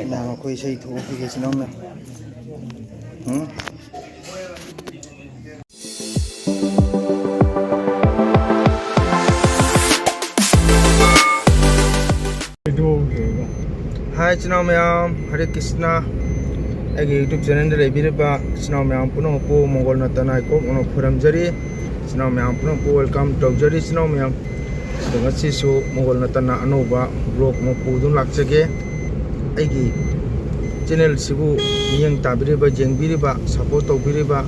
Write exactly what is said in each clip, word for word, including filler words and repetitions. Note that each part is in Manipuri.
ꯅꯍꯥꯟ ꯑꯩꯈꯣꯏ ꯏꯁꯩ ꯊꯣꯛꯈꯤꯒꯦ ꯁꯤꯅꯧꯅ꯫ ꯎꯝ? ꯍꯥꯏ ꯏꯆꯤꯟ ꯏꯅꯥꯎ ꯃꯌꯥꯝ, ꯍꯔꯦ ꯀ꯭ꯔꯤꯁꯅ꯫ ꯑꯩꯒꯤ YouTube channelꯗ ꯂꯩꯕꯤꯔꯤꯕ ꯏꯆꯤꯟ ꯏꯅꯥꯎ ꯃꯌꯥꯝ ꯄꯨꯝꯅꯃꯛꯄꯨ ꯃꯪꯒꯣꯜ ꯅꯠꯇꯅ ꯏꯀꯣꯛ ꯃꯅ ꯈꯨꯔꯨꯝꯖꯔꯤ꯫ ꯏꯆꯤꯟ ꯏꯅꯥꯎ ꯃꯌꯥꯝ ꯄꯨꯝꯅꯃꯛꯄꯨ welcome ꯇꯧꯖꯔꯤ ꯏꯆꯤꯟ ꯏꯅꯥꯎ ꯃꯌꯥꯝ꯫ ꯑꯗꯣ ꯉꯁꯤꯁꯨ ꯃꯪꯒꯣꯜ ꯅꯠꯇꯅ ꯑꯅꯧꯕ vlog ꯑꯃ ꯄꯨꯗꯨꯅ ꯂꯥꯛꯆꯒꯦ꯫ ꯑꯩꯒꯤ channelꯁꯤꯕꯨ ꯃꯤꯠꯌꯦꯡ ꯇꯥꯕꯤꯔꯤꯕ, ꯌꯦꯡꯕꯤꯔꯤꯕ, support ꯇꯧꯕꯤꯔꯤꯕ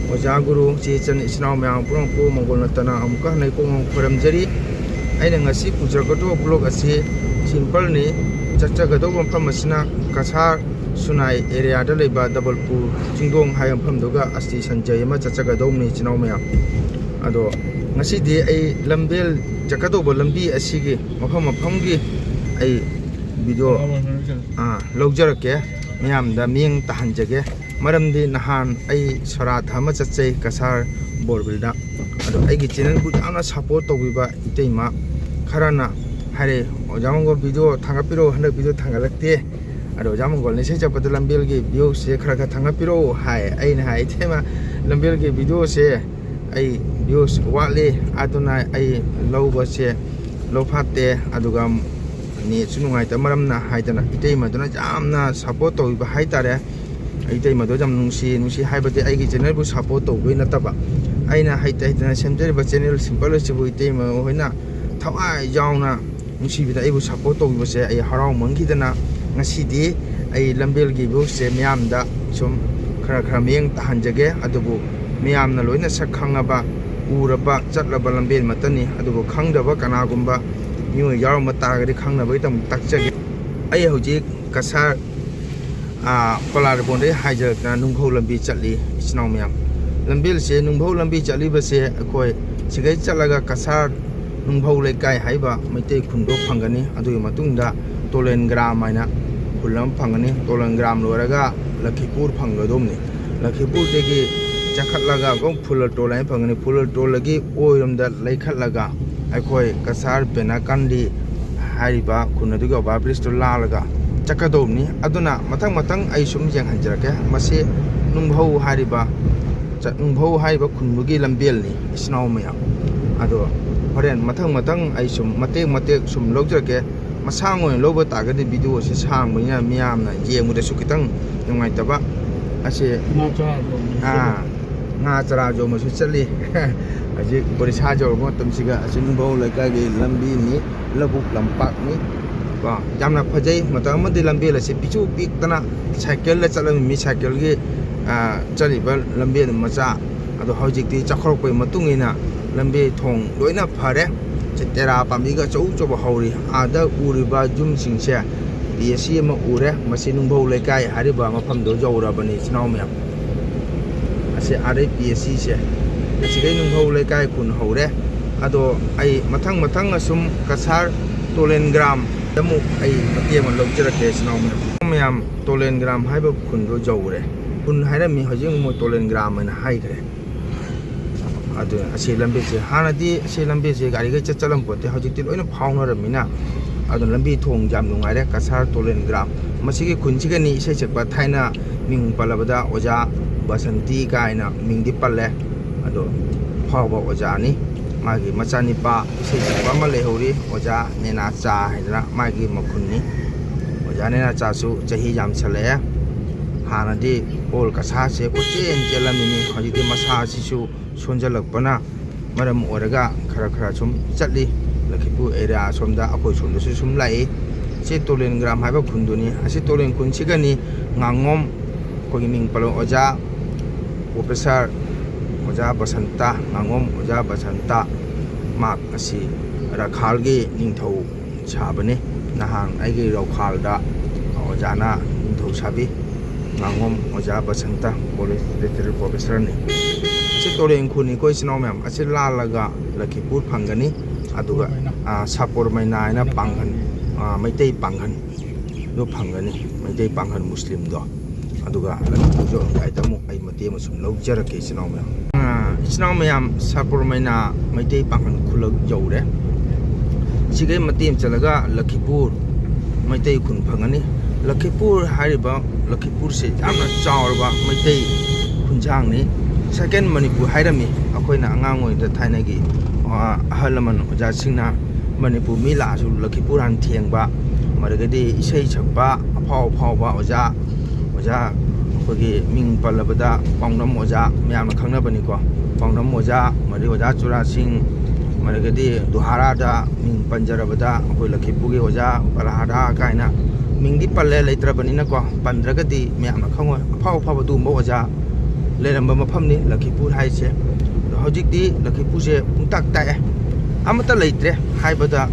ꯑꯣꯖꯥ ꯒꯨꯔꯨ ꯆꯦ ꯆꯟ ꯏꯆꯤꯟ ꯏꯅꯥꯎ ꯃꯌꯥꯝ ꯄꯨꯝꯅꯃꯛꯄꯨ ꯃꯪꯒꯣꯜ ꯅꯠꯇꯅ ꯑꯃꯨꯛꯀ ꯍꯟꯅ ꯏꯀꯣꯛ ꯃꯅ ꯈꯨꯔꯨꯝꯖꯔꯤ꯫ ꯑꯩꯅ ꯉꯁꯤ ꯄꯨꯖꯔꯛꯀꯗꯧꯕ vlog ꯑꯁꯤ simpleꯅꯤ꯫ ꯆꯠꯆꯒꯗꯧꯕ ꯃꯐꯝ ꯑꯁꯤꯅ ꯀꯁꯥꯔ ꯁꯨꯅꯥꯏ areaꯗ ꯂꯩꯕ ꯗꯕꯜꯄꯨꯔ ꯆꯤꯡꯗꯣꯡ ꯍꯥꯏꯕ ꯃꯐꯝꯗꯨꯒ ꯑꯁꯇꯤ ꯁꯟꯖꯩ ꯑꯃ ꯆꯠꯆꯒꯗꯧꯕꯅꯤ ꯏꯆꯤꯟ ꯏꯅꯥꯎ ꯃꯌꯥꯝ꯫ ꯑꯗꯣ ꯉꯁꯤꯗꯤ ꯑꯩ ꯂꯝꯕꯦꯜ ꯆꯠꯀꯗꯧꯕ ꯂꯝꯕꯤ ꯑꯁꯤꯒꯤ ꯃꯐꯝ ꯃꯐꯝꯒꯤ ꯑꯩ video, ꯑꯥ, ꯂꯧꯖꯔꯛꯀꯦ, ꯃꯌꯥꯝꯗ ꯃꯤꯠꯌꯦꯡ ꯇꯥꯍꯟꯖꯒꯦ꯫ ꯃꯔꯝꯗꯤ ꯅꯍꯥꯟ ꯑꯩ ꯁꯣꯔꯥꯠ ꯑꯃ ꯆꯠꯆꯩ ꯀꯁꯥꯔ ꯕꯣꯔꯕꯤꯜꯗ꯫ ꯑꯗꯣ ꯑꯩꯒꯤ channelꯕꯨ ꯌꯥꯝꯅ support ꯇꯧꯕꯤꯕ ꯏꯇꯩꯃ ꯈꯔꯅ ꯍꯥꯏꯔꯦ, "ꯑꯣꯖꯥ ꯃꯪꯒꯣꯜ video ꯊꯥꯡꯒꯠꯄꯤꯔꯛꯑꯣ, ꯍꯟꯗꯛ video ꯊꯥꯡꯒꯠꯂꯛꯇꯦ꯫ ꯑꯗꯣ ꯑꯣꯖꯥ ꯃꯪꯒꯣꯜꯅ ꯏꯁꯩ ꯆꯠꯄꯗ ꯂꯝꯕꯦꯜꯒꯤ viewꯁꯦ ꯈꯔ ꯈꯔ ꯊꯥꯡꯒꯠꯄꯤꯔꯛꯑꯣ" ꯍꯥꯏ꯫ ꯑꯩꯅ ꯍꯥꯏ, "ꯏꯇꯩꯃ, ꯂꯝꯕꯦꯜꯒꯤ videoꯁꯦ ꯑꯩ views ꯋꯥꯠꯂꯤ, ꯑꯗꯨꯅ ꯑꯩ ꯂꯧꯕꯁꯦ ꯂꯧ ꯐꯥꯠꯇꯦ, ꯑꯗꯨꯒ netꯁꯨ ꯅꯨꯡꯉꯥꯏꯇꯕ ꯃꯔꯝꯅ" ꯍꯥꯏꯗꯅ ꯏꯇꯩꯃꯗꯨꯅ ꯌꯥꯝꯅ support ꯇꯧꯕꯤꯕ ꯍꯥꯏꯇꯥꯔꯦ꯫ ꯏꯇꯩꯃꯗꯣ ꯌꯥꯝ ꯅꯨꯡꯁꯤ, ꯅꯨꯡꯁꯤ ꯍꯥꯏꯕꯗꯤ ꯑꯩꯒꯤ channelꯕꯨ support ꯇꯧꯕꯒꯤ ꯅꯠꯇꯕ, ꯑꯩꯅ ꯍꯩꯇ ꯍꯩꯇꯅ ꯁꯦꯝꯖꯔꯤꯕ channel simple ꯑꯁꯤꯕꯨ ꯏꯇꯩꯃ ꯍꯣꯏꯅ ꯊꯋꯥꯏ ꯌꯥꯎꯅ ꯅꯨꯡꯁꯤꯕꯤꯗ ꯑꯩꯕꯨ support ꯇꯧꯕꯤꯕꯁꯦ ꯑꯩ ꯍꯔꯥꯎꯃꯟꯈꯤꯗꯅ ꯉꯁꯤꯗꯤ ꯑꯩ ꯂꯝꯕꯦꯜꯒꯤ viewꯁꯦ ꯃꯤꯌꯥꯝꯗ ꯁꯨꯝ ꯈꯔ ꯈꯔ ꯃꯤꯠꯌꯦꯡ ꯇꯥꯍꯟꯖꯒꯦ꯫ ꯑꯗꯨꯕꯨ ꯃꯤꯌꯥꯝꯅ ꯂꯣꯏꯅ ꯁꯛ ꯈꯪꯉꯕ, ꯎꯔꯕ, ꯆꯠꯂꯕ ꯂꯝꯕꯦꯜꯃꯛꯇꯅꯤ꯫ ꯑꯗꯨꯕꯨ ꯈꯪꯗꯕ ꯀꯅꯥꯒꯨꯝꯕ ꯃꯤꯑꯣꯏ ꯌꯥꯎꯔꯝꯕ ꯇꯥꯔꯒꯗꯤ ꯈꯪꯅꯕꯒꯤꯗꯃꯛ ꯇꯥꯛꯆꯒꯦ꯫ ꯑꯩ ꯍꯧꯖꯤꯛ ꯀꯁꯥꯔ, ꯑꯥ, ꯀꯣꯂꯥꯔꯕꯣꯟꯗꯒꯤ ꯍꯥꯏꯖꯔꯛꯇꯅ ꯅꯨꯡꯐꯧ ꯂꯝꯕꯤ ꯆꯠꯂꯤ, ꯏꯆꯤꯟ ꯏꯅꯥꯎ ꯃꯌꯥꯝ꯫ ꯂꯝꯕꯤꯁꯦ, ꯅꯨꯡꯐꯧ ꯂꯝꯕꯤ ꯆꯠꯂꯤꯕꯁꯦ ꯑꯩꯈꯣꯏ ꯁꯤꯒꯩ ꯆꯠꯂꯒ ꯀꯁꯥꯔ ꯅꯨꯡꯐꯧ ꯂꯩꯀꯥꯏ ꯍꯥꯏꯕ ꯃꯩꯇꯩ ꯈꯨꯟꯗꯣ ꯐꯪꯒꯅꯤ꯫ ꯑꯗꯨꯒꯤ ꯃꯇꯨꯡꯗ ꯇꯣꯂꯦꯟ ꯒ꯭ꯔꯥꯝ ꯍꯥꯏꯅ ꯈꯨꯜ ꯑꯃ ꯐꯪꯒꯅꯤ꯫ ꯇꯣꯂꯦꯟ ꯒ꯭ꯔꯥꯝ ꯂꯣꯏꯔꯒ ꯂꯈꯤꯄꯨꯔ ꯐꯪꯒꯗꯧꯕꯅꯤ꯫ ꯂꯈꯤꯄꯨꯔꯗꯒꯤ ꯆꯪꯈꯠꯂꯒ ꯑꯃꯨꯛ ꯐꯨꯂꯇꯣꯜ ꯍꯥꯏꯅ ꯐꯪꯒꯅꯤ꯫ ꯐꯨꯂꯇꯣꯜꯗꯒꯤ ꯑꯣꯏꯔꯣꯝꯗ ꯂꯩꯈꯠꯂꯒ ꯑꯩꯈꯣꯏ ꯀꯁꯥꯔ ꯕꯦꯅꯥꯀꯥꯟꯗꯤ ꯍꯥꯏꯔꯤꯕ ꯈꯨꯟ ꯑꯗꯨꯒꯤ ꯑꯣꯚꯔ ꯕ꯭ꯔꯤꯖꯇꯨ ꯂꯥꯜꯂꯒ ꯆꯠꯀꯗꯧꯕꯅꯤ꯫ ꯑꯗꯨꯅ ꯃꯊꯪ ꯃꯊꯪ ꯑꯩ ꯁꯨꯝ ꯌꯦꯡꯍꯟꯖꯔꯛꯀꯦ꯫ ꯃꯁꯤ ꯅꯨꯡꯐꯧ ꯍꯥꯏꯔꯤꯕ, ꯆ-, ꯅꯨꯡꯐꯧ ꯍꯥꯏꯔꯤꯕ ꯈꯨꯟꯗꯨꯒꯤ ꯂꯝꯕꯦꯜꯅꯤ, ꯏꯆꯤꯟ ꯏꯅꯥꯎ ꯃꯌꯥꯝ꯫ ꯑꯗꯣ ꯍꯣꯔꯦꯟ ꯃꯊꯪ ꯃꯊꯪ ꯑꯩ ꯁꯨꯝ ꯃꯇꯦꯛ ꯃꯇꯦꯛ ꯁꯨꯝ ꯂꯧꯖꯔꯛꯀꯦ꯫ ꯃꯁꯥꯡ ꯑꯣꯏꯅ ꯂꯧꯕ ꯇꯥꯔꯒꯗꯤ ꯚꯤꯗꯤꯑꯣꯁꯤ ꯁꯥꯡꯕꯅꯤꯅ ꯃꯤꯌꯥꯝꯅ ꯌꯦꯡꯕꯗꯁꯨ ꯈꯤꯇꯪ ꯅꯨꯡꯉꯥꯏꯇꯕ꯫ ꯑꯁꯤ ꯉꯥ ꯆꯔꯥ ꯌꯣꯟꯕꯁꯨ ꯑꯥ, ꯉꯥ ꯆꯔꯥ ꯌꯣꯟꯕꯁꯨ ꯆꯠꯂꯤ꯫ ꯍꯧꯖꯤꯛ ꯕꯣꯔꯤꯁꯥ ꯌꯧꯔꯕ ꯃꯇꯝꯁꯤꯒ ꯑꯁꯤ ꯅꯨꯡꯐꯧ ꯂꯩꯀꯥꯏꯒꯤ ꯂꯝꯕꯤꯅꯤ, ꯂꯧꯕꯨꯛ ꯂꯝꯄꯥꯛꯅꯤ꯫ ꯀꯣ, ꯌꯥꯝꯅ ꯐꯖꯩ꯫ ꯃꯇꯝ ꯑꯃꯗꯤ ꯂꯝꯕꯦꯜ ꯑꯁꯤ ꯄꯤꯛꯁꯨ ꯄꯤꯛꯇꯅ ꯁꯥꯏꯀꯜꯗ ꯆꯠꯂꯝꯃꯤ, ꯁꯥꯏꯀꯜꯒꯤ, ꯑꯥ, ꯆꯠꯂꯤꯕ ꯂꯝꯕꯦꯜ ꯃꯆꯥ꯫ ꯑꯗꯣ ꯍꯧꯖꯤꯛꯇꯤ ꯆꯥꯎꯈꯠꯂꯛꯄꯒꯤ ꯃꯇꯨꯡ ꯏꯟꯅ ꯂꯝꯕꯤ ꯊꯣꯡ ꯂꯣꯏꯅ ꯐꯔꯦ꯫ ꯁꯤ ꯇꯦꯔꯥ ꯄꯥꯝꯕꯤꯒ ꯑꯆꯧ ꯑꯆꯧꯕ ꯍꯧꯔꯤ꯫ ꯑꯥꯗ ꯎꯔꯤꯕ ꯌꯨꯝꯁꯤꯡꯁꯦ ꯄꯤ ꯑꯦꯁ ꯁꯤ ꯑꯃ ꯎꯔꯦ꯫ ꯃꯁꯤ ꯅꯨꯡꯐꯧ ꯂꯩꯀꯥꯏ ꯍꯥꯏꯔꯤꯕ ꯃꯐꯝꯗꯣ ꯌꯧꯔꯕꯅꯤ, ꯏꯆꯤꯟ ꯏꯅꯥꯎ ꯃꯌꯥꯝ꯫ ꯑꯁꯤ ꯑꯥꯗꯩ ꯄꯤ ꯑꯦꯁ ꯁꯤꯁꯦ꯫ ꯑꯁꯤꯗꯩ ꯅꯨꯡꯐꯧ ꯂꯩꯀꯥꯏ ꯈꯨꯟ ꯍꯧꯔꯦ꯫ ꯑꯗꯣ ꯑꯩ ꯃꯊꯪ ꯃꯊꯪ ꯑꯁꯨꯝ ꯀꯁꯥꯔ ꯇꯣꯂꯦꯟ ꯒ꯭ꯔꯥꯝꯗ ꯑꯃꯨꯛ ꯑꯩ ꯃꯇꯦꯛ ꯑꯃ ꯂꯧꯖꯔꯛꯀꯦ, ꯏꯆꯤꯟ ꯏꯅꯥꯎ ꯃꯌꯥꯝ꯫ ꯃꯌꯥꯝ ꯇꯣꯂꯦꯟ ꯒ꯭ꯔꯥꯝ ꯍꯥꯏꯕ ꯈꯨꯟꯗꯣ ꯌꯧꯔꯦ꯫ ꯈꯨꯟ ꯍꯥꯏꯔꯝꯃꯤ, ꯍꯧꯖꯤꯛ ꯑꯃꯨꯛ ꯇꯣꯂꯦꯟ ꯒ꯭ꯔꯥꯝ ꯍꯥꯏꯅ ꯍꯥꯏꯈ꯭ꯔꯦ꯫ ꯑꯗꯨ ꯑꯁꯤ ꯂꯝꯕꯤꯁꯦ, ꯍꯥꯟꯅꯗꯤ ꯑꯁꯤ ꯂꯝꯕꯤꯁꯦ ꯒꯥꯔꯤꯒ ꯆꯠ ꯆꯠꯂꯝ ꯄꯣꯠꯇꯦ, ꯍꯧꯖꯤꯛꯇꯤ ꯂꯣꯏꯅ ꯐꯥꯎꯅꯔꯕꯅꯤꯅ꯫ ꯑꯗꯨ ꯂꯝꯕꯤ ꯊꯣꯡ ꯌꯥꯝ ꯅꯨꯡꯉꯥꯏꯔꯦ꯫ ꯀꯁꯥꯔ ꯇꯣꯂꯦꯟ ꯒ꯭ꯔꯥꯝ, ꯃꯁꯤꯒꯤ ꯈꯨꯟꯁꯤꯒꯅꯤ ꯏꯁꯩ ꯁꯛꯄ, ꯊꯥꯏꯅ ꯃꯤꯡ ꯄꯜꯂꯕꯗ ꯑꯣꯖꯥ ꯕꯁꯟꯇꯤ ꯀꯥꯏꯅ ꯃꯤꯡꯗꯤ ꯄꯜꯂꯦ꯫ ꯑꯗꯣ ꯑꯐꯥꯎꯕ ꯑꯣꯖꯥꯅꯤ꯫ ꯃꯥꯒꯤ ꯃꯆꯥꯅꯤꯄꯥ ꯏꯁꯩ ꯁꯛꯄ ꯑꯃ ꯂꯩꯍꯧꯔꯤ, ꯑꯣꯖꯥ ꯅꯦꯅꯥꯆꯥ ꯍꯥꯏꯗꯅ, ꯃꯥꯒꯤ ꯃꯈꯨꯟꯅꯤ꯫ ꯑꯣꯖꯥ ꯅꯦꯅꯥꯆꯥꯁꯨ ꯆꯍꯤ ꯌꯥꯝꯁꯜꯂꯛꯑꯦ꯫ ꯍꯥꯟꯅꯗꯤ ꯑꯣꯜ ꯀꯁꯥꯔꯁꯦ ꯀꯣꯏꯆꯦꯟ ꯆꯦꯜꯂꯝꯃꯤꯅꯤ, ꯍꯧꯖꯤꯛꯇꯤ ꯃꯁꯥꯁꯤꯁꯨ ꯁꯣꯟꯖꯜꯂꯛꯄꯅ ꯃꯔꯝ ꯑꯣꯏꯔꯒ ꯈꯔ ꯈꯔ ꯁꯨꯝ ꯆꯠꯂꯤ꯫ ꯂꯈꯤꯄꯨꯔ ꯑꯦꯔꯤꯌꯥ ꯑꯁꯣꯝꯗ, ꯑꯩꯈꯣꯏ ꯁꯣꯝꯗꯁꯨ ꯁꯨꯝ ꯂꯥꯛꯏ꯫ ꯁꯤ ꯇꯣꯂꯦꯟ ꯒ꯭ꯔꯥꯝ ꯍꯥꯏꯕ ꯈꯨꯟꯗꯨꯅꯤ꯫ ꯑꯁꯤ ꯇꯣꯂꯦꯟ ꯈꯨꯟꯁꯤꯒꯅꯤ ꯉꯥꯉꯣꯝ, ꯑꯩꯈꯣꯏꯒꯤ ꯃꯤꯡ ꯄꯜꯂꯕ ꯑꯣꯖꯥ ꯄ꯭ꯔꯣꯐꯦꯁꯔ ꯑꯣꯖꯥ ꯕꯁꯟꯇ, ꯉꯥꯉꯣꯝ ꯑꯣꯖꯥ ꯕꯁꯟꯇ, ꯃꯍꯥꯛ ꯑꯁꯤ ꯔꯈꯥꯜꯒꯤ ꯅꯤꯡꯊꯧ ꯁꯥꯕꯅꯤ꯫ ꯅꯍꯥꯟ ꯑꯩꯒꯤ ꯔꯧꯈꯥꯜꯗ ꯑꯣꯖꯥꯅ ꯅꯤꯡꯊꯧ ꯁꯥꯕꯤ ꯉꯥꯉꯣꯝ ꯑꯣꯖꯥ ꯕꯁꯟꯇ, ꯀꯣꯂꯦꯖ ꯂꯤꯇꯔꯦꯆꯔ ꯄ꯭ꯔꯣꯐꯦꯁꯔꯅꯤ꯫ ꯑꯁꯤ ꯇꯣꯔꯦꯟ ꯈꯨꯟꯅꯤꯀꯣ, ꯏꯆꯤꯟ ꯏꯅꯥꯎ ꯃꯌꯥꯝ꯫ ꯑꯁꯤ ꯂꯥꯜꯂꯒ ꯂꯈꯤꯄꯨꯔ ꯐꯪꯒꯅꯤ, ꯑꯗꯨꯒ, ꯁꯥꯄꯨꯔ ꯃꯩꯅꯥ꯫ ꯑꯥ, ꯁꯥꯄꯨꯔ ꯃꯩꯅꯥ ꯍꯥꯏꯅ ꯄꯥꯡꯒꯟ, ꯑꯥ, ꯃꯩꯇꯩ ꯄꯥꯡꯒꯟ꯫ ꯑꯗꯨ ꯐꯪꯒꯅꯤ, ꯃꯩꯇꯩ ꯄꯥꯡꯒꯜ ꯃꯨꯁꯂꯤꯝꯗꯣ꯫ ꯑꯗꯨꯒ ꯂꯈꯤꯄꯨꯔꯁꯨ ꯑꯃꯨꯛ ꯑꯩ ꯃꯇꯦꯛ ꯑꯃ ꯁꯨꯝ ꯂꯧꯖꯔꯛꯀꯦ, ꯏꯆꯤꯟ ꯏꯅꯥꯎ ꯃꯌꯥꯝ꯫ ꯑꯥ, ꯏꯆꯤꯟ ꯏꯅꯥꯎ ꯃꯌꯥꯝ, ꯁꯥꯄꯨꯔ ꯃꯩꯅꯥ ꯃꯩꯇꯩ ꯄꯥꯡꯒꯜ ꯈꯨꯜꯂꯛ ꯌꯧꯔꯦ꯫ ꯁꯤꯒꯩ ꯃꯇꯦꯛ ꯑꯃ ꯆꯠꯂꯒ ꯂꯈꯤꯄꯨꯔ ꯃꯩꯇꯩ ꯈꯨꯟ ꯐꯪꯒꯅꯤ꯫ ꯂꯈꯤꯄꯨꯔ ꯍꯥꯏꯔꯤꯕ ꯂꯈꯤꯄꯨꯔꯁꯦ ꯌꯥꯝꯅ ꯆꯥꯎꯔꯕ ꯃꯩꯇꯩ ꯈꯨꯟꯖꯥꯡꯅꯤ꯫ ꯁꯦꯀꯦꯟ ꯃꯅꯤꯄꯨꯔ ꯍꯥꯏꯔꯝꯃꯤ꯫ ꯑꯩꯈꯣꯏꯅ ꯑꯉꯥꯡ ꯑꯣꯏꯔꯤꯉꯩꯗ ꯊꯥꯏꯅꯒꯤ, ꯑ, ꯑꯍꯜ ꯂꯃꯟ ꯑꯣꯖꯥꯁꯤꯡꯅ ꯃꯅꯤꯄꯨꯔ ꯃꯤ ꯂꯥꯛꯑꯁꯨ ꯂꯈꯤꯄꯨꯔ ꯍꯥꯟꯅ ꯊꯦꯡꯕ, ꯃꯗꯒꯤꯗꯤ ꯏꯁꯩ ꯁꯛꯄ ꯑꯐꯥꯎ ꯑꯐꯥꯎꯕ ꯑꯣꯖꯥ, ꯑꯣꯖꯥ ꯑꯩꯈꯣꯏꯒꯤ ꯃꯤꯡ ꯄꯜꯂꯕꯗ ꯄꯥꯎꯅꯝ ꯑꯣꯖꯥ ꯃꯌꯥꯝꯅ ꯈꯪꯅꯕꯅꯤꯀꯣ꯫ ꯄꯥꯎꯅꯝ ꯑꯣꯖꯥ, ꯃꯗꯩ ꯑꯣꯖꯥ ꯆꯨꯔꯥ ꯁꯤꯡ, ꯃꯗꯒꯤꯗꯤ ꯗꯨꯍꯥꯔꯥꯗ ꯃꯤꯡ ꯄꯟꯖꯔꯕꯗ ꯑꯩꯈꯣꯏ ꯂꯈꯤꯄꯨꯔꯒꯤ ꯑꯣꯖꯥ ꯄꯔꯍꯥꯗꯥ ꯀꯥꯏꯅ ꯃꯤꯡꯗꯤ ꯄꯜꯂꯦ, ꯂꯩꯇ꯭ꯔꯕꯅꯤꯅꯀꯣ, ꯄꯟꯗ꯭ꯔꯒꯗꯤ ꯃꯌꯥꯝꯅ ꯈꯪꯉꯣꯏ꯫ ꯑꯐꯥꯎ ꯑꯐꯥꯎꯕ ꯑꯗꯨꯒꯨꯝꯕ ꯑꯣꯖꯥ ꯂꯩꯔꯝꯕ ꯃꯐꯝꯅꯤ ꯂꯈꯤꯄꯨꯔ ꯍꯥꯏꯁꯦ꯫ ꯑꯗꯣ ꯍꯧꯖꯤꯛꯇꯤ ꯂꯈꯤꯄꯨꯔꯁꯦ ꯄꯨꯡꯇꯥꯛ ꯇꯥꯛꯑꯦ, ꯑꯃꯠꯇ ꯂꯩꯇ꯭ꯔꯦ ꯍꯥꯏꯕꯗ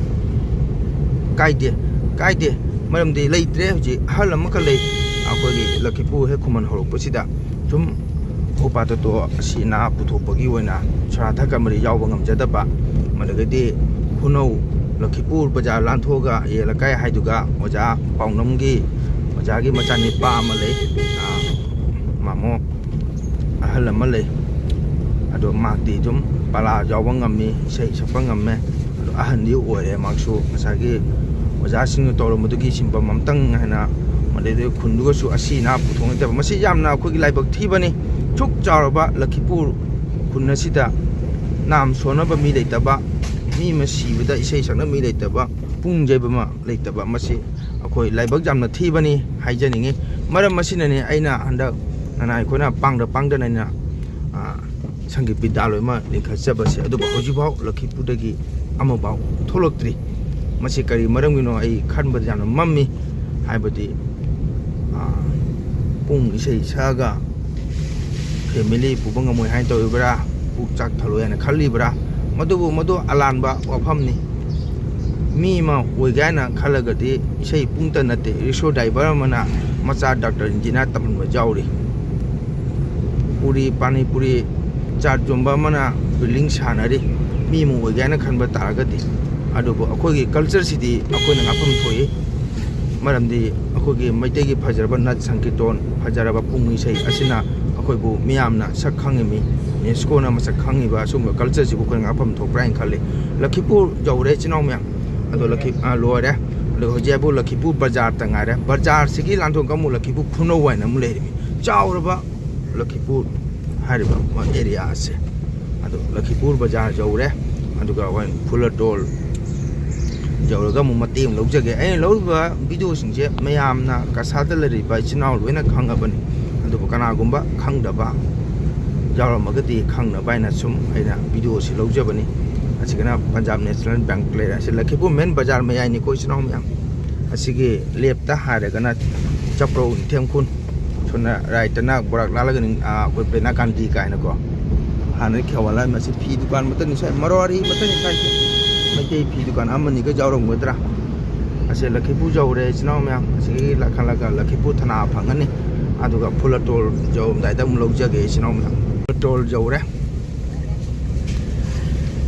ꯀꯥꯏꯗꯦ, ꯀꯥꯏꯗꯦ꯫ ꯃꯔꯝꯗꯤ ꯂꯩꯇ꯭ꯔꯦ ꯍꯧꯖꯤꯛ, ꯑꯍꯜ ꯑꯃꯈꯛ ꯂꯩ꯫ ꯑꯩꯈꯣꯏꯒꯤ ꯂꯈꯤꯄꯨꯔ ꯍꯦꯛ ꯈꯨꯃꯟ ꯍꯧꯔꯛꯄꯁꯤꯗ ꯁꯨꯝ ꯎꯄꯥ ꯇꯇꯣ ꯑꯁꯤ ꯑꯅꯥ ꯄꯨꯊꯣꯛꯄꯒꯤ ꯑꯣꯏꯅ ꯁ꯭ꯔꯥꯙ ꯀꯃꯔꯤ ꯌꯥꯎꯕ ꯉꯝꯖꯗꯕ, ꯃꯗꯒꯤꯗꯤ ꯈꯨꯅꯧ ꯂꯈꯤꯄꯨꯔ ꯕꯖꯥꯔ ꯂꯥꯟꯊꯣꯛꯑꯒ ꯌꯦꯜꯂꯀꯥꯏ ꯍꯥꯏꯗꯨꯒ ꯑꯣꯖꯥ ꯄꯥꯎꯅꯝꯒꯤ ꯑꯣꯖꯥꯒꯤ ꯃꯆꯥꯅꯤꯄꯥ ꯑꯃ ꯂꯩ, ꯑꯥ, ꯃꯥꯃꯣ ꯑꯍꯜ ꯑꯃ ꯂꯩ꯫ ꯑꯗꯣ ꯃꯍꯥꯛꯇꯤ ꯑꯗꯨꯝ ꯄꯂꯥ ꯌꯥꯎꯕ ꯉꯝꯃꯤ, ꯏꯁꯩ ꯁꯛꯄ ꯉꯝꯃꯦ꯫ ꯑꯗꯣ ꯑꯍꯟꯗꯤ ꯑꯣꯏꯔꯦ ꯃꯍꯥꯛꯁꯨ꯫ ꯉꯁꯥꯏꯒꯤ ꯑꯣꯖꯥꯁꯤꯡꯅ ꯇꯧꯔꯝꯕꯗꯨꯒꯤ ꯁꯤꯟꯐꯝ ꯑꯝꯇꯪ ꯍꯥꯏꯅ, ꯃꯗꯩꯗ ꯈꯨꯟꯗꯨꯒꯁꯨ ꯑꯁꯤ ꯑꯅꯥ ꯄꯨꯊꯣꯛꯅꯗꯕ꯫ ꯃꯁꯤ ꯌꯥꯝꯅ ꯑꯩꯈꯣꯏꯒꯤ ꯂꯥꯏꯕꯛ ꯊꯤꯕꯅꯤ꯫ ꯁꯨꯛ ꯆꯥꯎꯔꯕ ꯂꯈꯤꯄꯨꯔ ꯈꯨꯟ ꯑꯁꯤꯗ ꯅꯥꯝ ꯁꯣꯟꯅꯕ ꯃꯤ ꯂꯩꯇꯕ, ꯃꯤ ꯑꯃ ꯁꯤꯕꯗ ꯏꯁꯩ ꯁꯛꯅꯕ ꯃꯤ ꯂꯩꯇꯕ, ꯄꯨꯡ ꯌꯩꯕ ꯑꯃ ꯂꯩꯇꯕ, ꯃꯁꯤ ꯑꯩꯈꯣꯏ ꯂꯥꯏꯕꯛ ꯌꯥꯝꯅ ꯊꯤꯕꯅꯤ ꯍꯥꯏꯖꯅꯤꯡꯉꯤ꯫ ꯃꯔꯝ ꯑꯁꯤꯅꯅꯤ ꯑꯩꯅ ꯍꯟꯗꯛ ꯅꯅꯥꯏ ꯑꯩꯈꯣꯏꯅ ꯄꯥꯡꯗ ꯄꯥꯡꯗꯅ ꯑꯩꯅ, ꯑ, ꯁꯪꯒꯤꯠ ꯕꯤꯗ꯭ꯌꯥꯂꯣꯏ ꯑꯃ ꯂꯤꯡꯈꯠꯆꯕꯁꯦ꯫ ꯑꯗꯨꯕꯨ ꯍꯧꯖꯤꯛꯐꯥꯎ ꯂꯈꯤꯄꯨꯔꯗꯒꯤ ꯑꯃꯐꯥꯎ ꯊꯣꯛꯂꯛꯇ꯭ꯔꯤ꯫ ꯃꯁꯤ ꯀꯔꯤ ꯃꯔꯝꯒꯤꯅꯣ ꯑꯩ ꯈꯟꯕꯗ ꯌꯥꯝꯅ ꯃꯝꯃꯤ꯫ ꯍꯥꯏꯕꯗꯤ, ꯑ, ꯄꯨꯡ ꯏꯁꯩ ꯁꯛꯑꯒ family ꯄꯨꯕ ꯉꯝꯃꯣꯏ ꯍꯥꯏꯅ ꯇꯧꯔꯤꯕ꯭ꯔꯥ, ꯄꯨꯛ ꯆꯥꯛ ꯊꯜꯂꯣꯏ ꯍꯥꯏꯅ ꯈꯜꯂꯤꯕ꯭ꯔꯥ, ꯃꯗꯨꯕꯨ, ꯃꯗꯨ ꯑꯂꯥꯟꯕ ꯋꯥꯐꯝꯅꯤ꯫ ꯃꯤ ꯑꯃ ꯑꯣꯏꯒꯦ ꯍꯥꯏꯅ ꯈꯜꯂꯒꯗꯤ ꯏꯁꯩ ꯄꯨꯡꯇ ꯅꯠꯇꯦ, ꯔꯤꯛꯁꯣ ꯗ꯭ꯔꯥꯏꯚꯔ ꯑꯃꯅ ꯃꯆꯥ ꯗꯥꯛꯇꯔ ꯏꯟꯖꯤꯅꯤꯌꯥꯔ ꯇꯝꯍꯟꯕ ꯌꯥꯎꯔꯤ꯫ ꯄꯨꯔꯤ, ꯄꯥꯅꯤ ꯄꯨꯔꯤ ꯆꯥꯠ ꯌꯣꯟꯕ ꯑꯃꯅ ꯕꯤꯜꯗꯤꯡ ꯁꯥꯟꯅꯔꯤ, ꯃꯤ ꯑꯃ ꯑꯣꯏꯒꯦ ꯍꯥꯏꯅ ꯈꯟꯕ ꯇꯥꯔꯒꯗꯤ꯫ ꯑꯗꯨꯕꯨ ꯑꯩꯈꯣꯏꯒꯤ ꯀꯜꯆꯔꯁꯤꯗꯤ ꯑꯩꯈꯣꯏꯅ ꯉꯥꯛꯐꯝ ꯊꯣꯛꯏ꯫ ꯃꯔꯝꯗꯤ ꯑꯩꯈꯣꯏꯒꯤ ꯃꯩꯇꯩꯒꯤ ꯐꯖꯔꯕ ꯅꯥꯠ ꯁꯪꯀꯤꯔꯇꯣꯟ, ꯐꯖꯔꯕ ꯄꯨꯡ ꯏꯁꯩ ꯑꯁꯤꯅ ꯑꯩꯈꯣꯏꯕꯨ ꯃꯤꯌꯥꯝꯅ ꯁꯛ ꯈꯪꯉꯤꯃꯤ꯫ ꯌꯨꯅꯦꯁꯀꯣꯅ ꯃꯁꯛ ꯈꯪꯉꯤꯕ ꯑꯁꯤꯒꯨꯝꯕ ꯀꯜꯆꯔꯁꯤꯕꯨ ꯑꯩꯈꯣꯏꯅ ꯉꯥꯛꯐꯝ ꯊꯣꯛꯄ꯭ꯔꯥ ꯍꯥꯏꯅ ꯈꯜꯂꯤ꯫ ꯂꯈꯤꯄꯨꯔ ꯌꯧꯔꯦ, ꯏꯆꯤꯟ ꯏꯅꯥꯎ ꯃꯌꯥꯝ꯫ ꯑꯗꯣ ꯂꯈꯤ-, ꯑ, ꯂꯣꯏꯔꯦ꯫ ꯑꯗꯣ ꯍꯧꯖꯤꯛ ꯍꯥꯏꯕꯨ ꯂꯈꯤꯄꯨꯔ ꯕꯖꯥꯔꯇ ꯉꯥꯏꯔꯦ꯫ ꯕꯖꯥꯔꯁꯤꯒꯤ ꯂꯥꯟꯊꯣꯛ ꯑꯃꯨꯛ ꯂꯈꯤꯄꯨꯔ ꯈꯨꯅꯧ ꯍꯥꯏꯅ ꯑꯃꯨꯛ ꯂꯩꯔꯤꯃꯤ꯫ ꯆꯥꯎꯔꯕ ꯂꯈꯤꯄꯨꯔ ꯍꯥꯏꯔꯤꯕ ꯑꯦꯔꯤꯌꯥ ꯑꯁꯦ꯫ ꯑꯗꯣ ꯂꯈꯤꯄꯨꯔ ꯕꯖꯥꯔ ꯌꯧꯔꯦ꯫ ꯑꯗꯨꯒ ꯑꯩꯈꯣꯏ ꯐꯨꯂꯇꯣꯜ ꯌꯧꯔꯒ ꯑꯃꯨꯛ ꯃꯇꯦꯛ ꯑꯃ ꯂꯧꯖꯒꯦ꯫ ꯑꯩꯅ ꯂꯧꯔꯤꯕ ꯚꯤꯗꯤꯑꯣꯁꯤꯡꯁꯦ ꯃꯌꯥꯝꯅ ꯀꯁꯥꯗ ꯂꯩꯔꯤꯕ ꯏꯆꯤꯟ ꯏꯅꯥꯎ ꯂꯣꯏꯅ ꯈꯪꯉꯕꯅꯤ꯫ ꯑꯗꯨꯕꯨ ꯀꯅꯥꯒꯨꯝꯕ ꯈꯪꯗꯕ ꯌꯥꯎꯔꯝꯃꯒꯗꯤ ꯈꯪꯅꯕ ꯍꯥꯏꯅ ꯁꯨꯝ ꯑꯩꯅ ꯚꯤꯗꯤꯑꯣꯁꯤ ꯂꯧꯖꯕꯅꯤ꯫ ꯑꯁꯤꯒꯅ ꯄꯟꯖꯥꯕ ꯅꯦꯁꯅꯦꯜ ꯕꯦꯡꯛ ꯂꯩꯔꯦ꯫ ꯑꯁꯤ ꯂꯈꯤꯄꯨꯔ ꯃꯦꯟ ꯕꯖꯥꯔ ꯃꯌꯥꯏꯅꯤꯀꯣ, ꯏꯆꯤꯟ ꯏꯅꯥꯎ ꯃꯌꯥꯝ꯫ ꯑꯁꯤꯒꯤ ꯂꯦꯞꯇ ꯍꯥꯏꯔꯒꯅ ꯆꯄ꯭ꯔꯧ ꯅꯤꯡꯊꯦꯝ ꯈꯨꯟ, ꯁꯣꯝꯅ ꯔꯥꯏꯠꯇꯅ ꯒꯣꯔꯥꯛ ꯂꯥꯜꯂꯒ ꯅꯤꯡ-, ꯑꯥ, ꯑꯩꯈꯣꯏ ꯕꯦꯅꯥ ꯒꯥꯟꯙꯤ ꯀꯥꯏꯅꯀꯣ, ꯍꯥꯟꯅꯗꯤ ꯈꯦꯋꯥꯂꯥ, ꯃꯁꯤ ꯐꯤ ꯗꯨꯀꯥꯟ ꯃꯛꯇꯅꯤ ꯁ꯭ꯋꯥꯏ, ꯃꯔꯋꯥꯔꯤ ꯃꯛꯇꯅꯤ ꯁ꯭ꯋꯥꯏꯁꯦ꯫ ꯃꯩꯇꯩ ꯐꯤ ꯗꯨꯀꯥꯟ ꯑꯃꯅꯤꯒ ꯌꯥꯎꯔꯝꯒꯗ꯭ꯔꯥ? ꯑꯁꯦ ꯂꯈꯤꯄꯨꯔ ꯌꯧꯔꯦ, ꯏꯆꯤꯟ ꯏꯅꯥꯎ ꯃꯌꯥꯝ꯫ ꯑꯁꯤꯒꯤ ꯂꯥꯛꯈꯠꯂꯒ ꯂꯈꯤꯄꯨꯔ ꯊꯅꯥ ꯐꯪꯒꯅꯤ꯫ ꯑꯗꯨꯒ ꯐꯨꯂꯇꯣꯜ ꯌꯧꯔꯝꯗꯥꯏꯗ ꯑꯃꯨꯛ ꯂꯧꯖꯒꯦ, ꯏꯆꯤꯟ ꯏꯅꯥꯎ ꯃꯌꯥꯝ꯫ ꯐꯨꯂꯇꯣꯜ ꯌꯧꯔꯦ꯫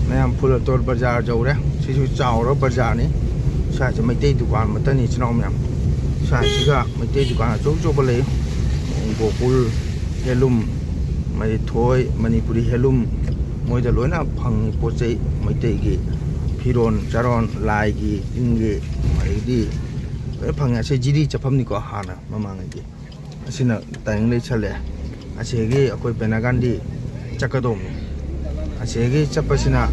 ꯃꯌꯥꯝ, ꯐꯨꯂꯇꯣꯜ ꯕꯖꯥꯔ ꯌꯧꯔꯦ꯫ ꯁꯤꯁꯨ ꯆꯥꯎꯔ ꯕꯖꯥꯔꯅꯤ꯫ ꯁ꯭ꯋꯥꯏꯁꯦ ꯃꯩꯇꯩ ꯗꯨꯀꯥꯟ ꯃꯛꯇꯅꯤ, ꯏꯆꯤꯟ ꯏꯅꯥꯎ ꯃꯌꯥꯝ꯫ ꯁ꯭ꯋꯥꯏꯁꯤꯒ ꯃꯩꯇꯩ ꯗꯨꯀꯥꯟ ꯑꯆꯧ ꯑꯆꯧꯕ ꯂꯩ꯫ ꯒꯣꯀꯨꯜ ꯍꯦꯂꯨꯝ, ꯃꯔꯤꯊꯣꯏ, ꯃꯅꯤꯄꯨꯔꯤ ꯍꯦꯂꯨꯝ, ꯃꯣꯏꯗ ꯂꯣꯏꯅ ꯐꯪꯉꯤ ꯄꯣꯠ ꯆꯩ꯫ ꯃꯩꯇꯩꯒꯤ ꯐꯤꯔꯣꯟ ꯆꯥꯔꯣꯟ, ꯂꯥꯏꯒꯤ, ꯇꯤꯟꯒꯤ, ꯑꯗꯒꯤꯗꯤ ꯂꯣꯏꯅ ꯐꯪꯉꯦ꯫ ꯑꯁꯤ ꯖꯤꯔꯤ ꯆꯠꯐꯝꯅꯤꯀꯣ, ꯍꯥꯟꯅ ꯃꯃꯥꯡꯉꯩꯒꯤ꯫ ꯑꯁꯤꯅ ꯇꯥꯏꯃꯤꯡ ꯂꯩꯁꯜꯂꯦ꯫ ꯑꯁꯤꯗꯒꯤ ꯑꯩꯈꯣꯏ ꯕꯦꯅꯥ ꯒꯥꯟꯙꯤ ꯆꯠꯀꯗꯧꯕꯅꯤ꯫ ꯑꯁꯤꯗꯒꯤ ꯆꯠꯄꯁꯤꯅ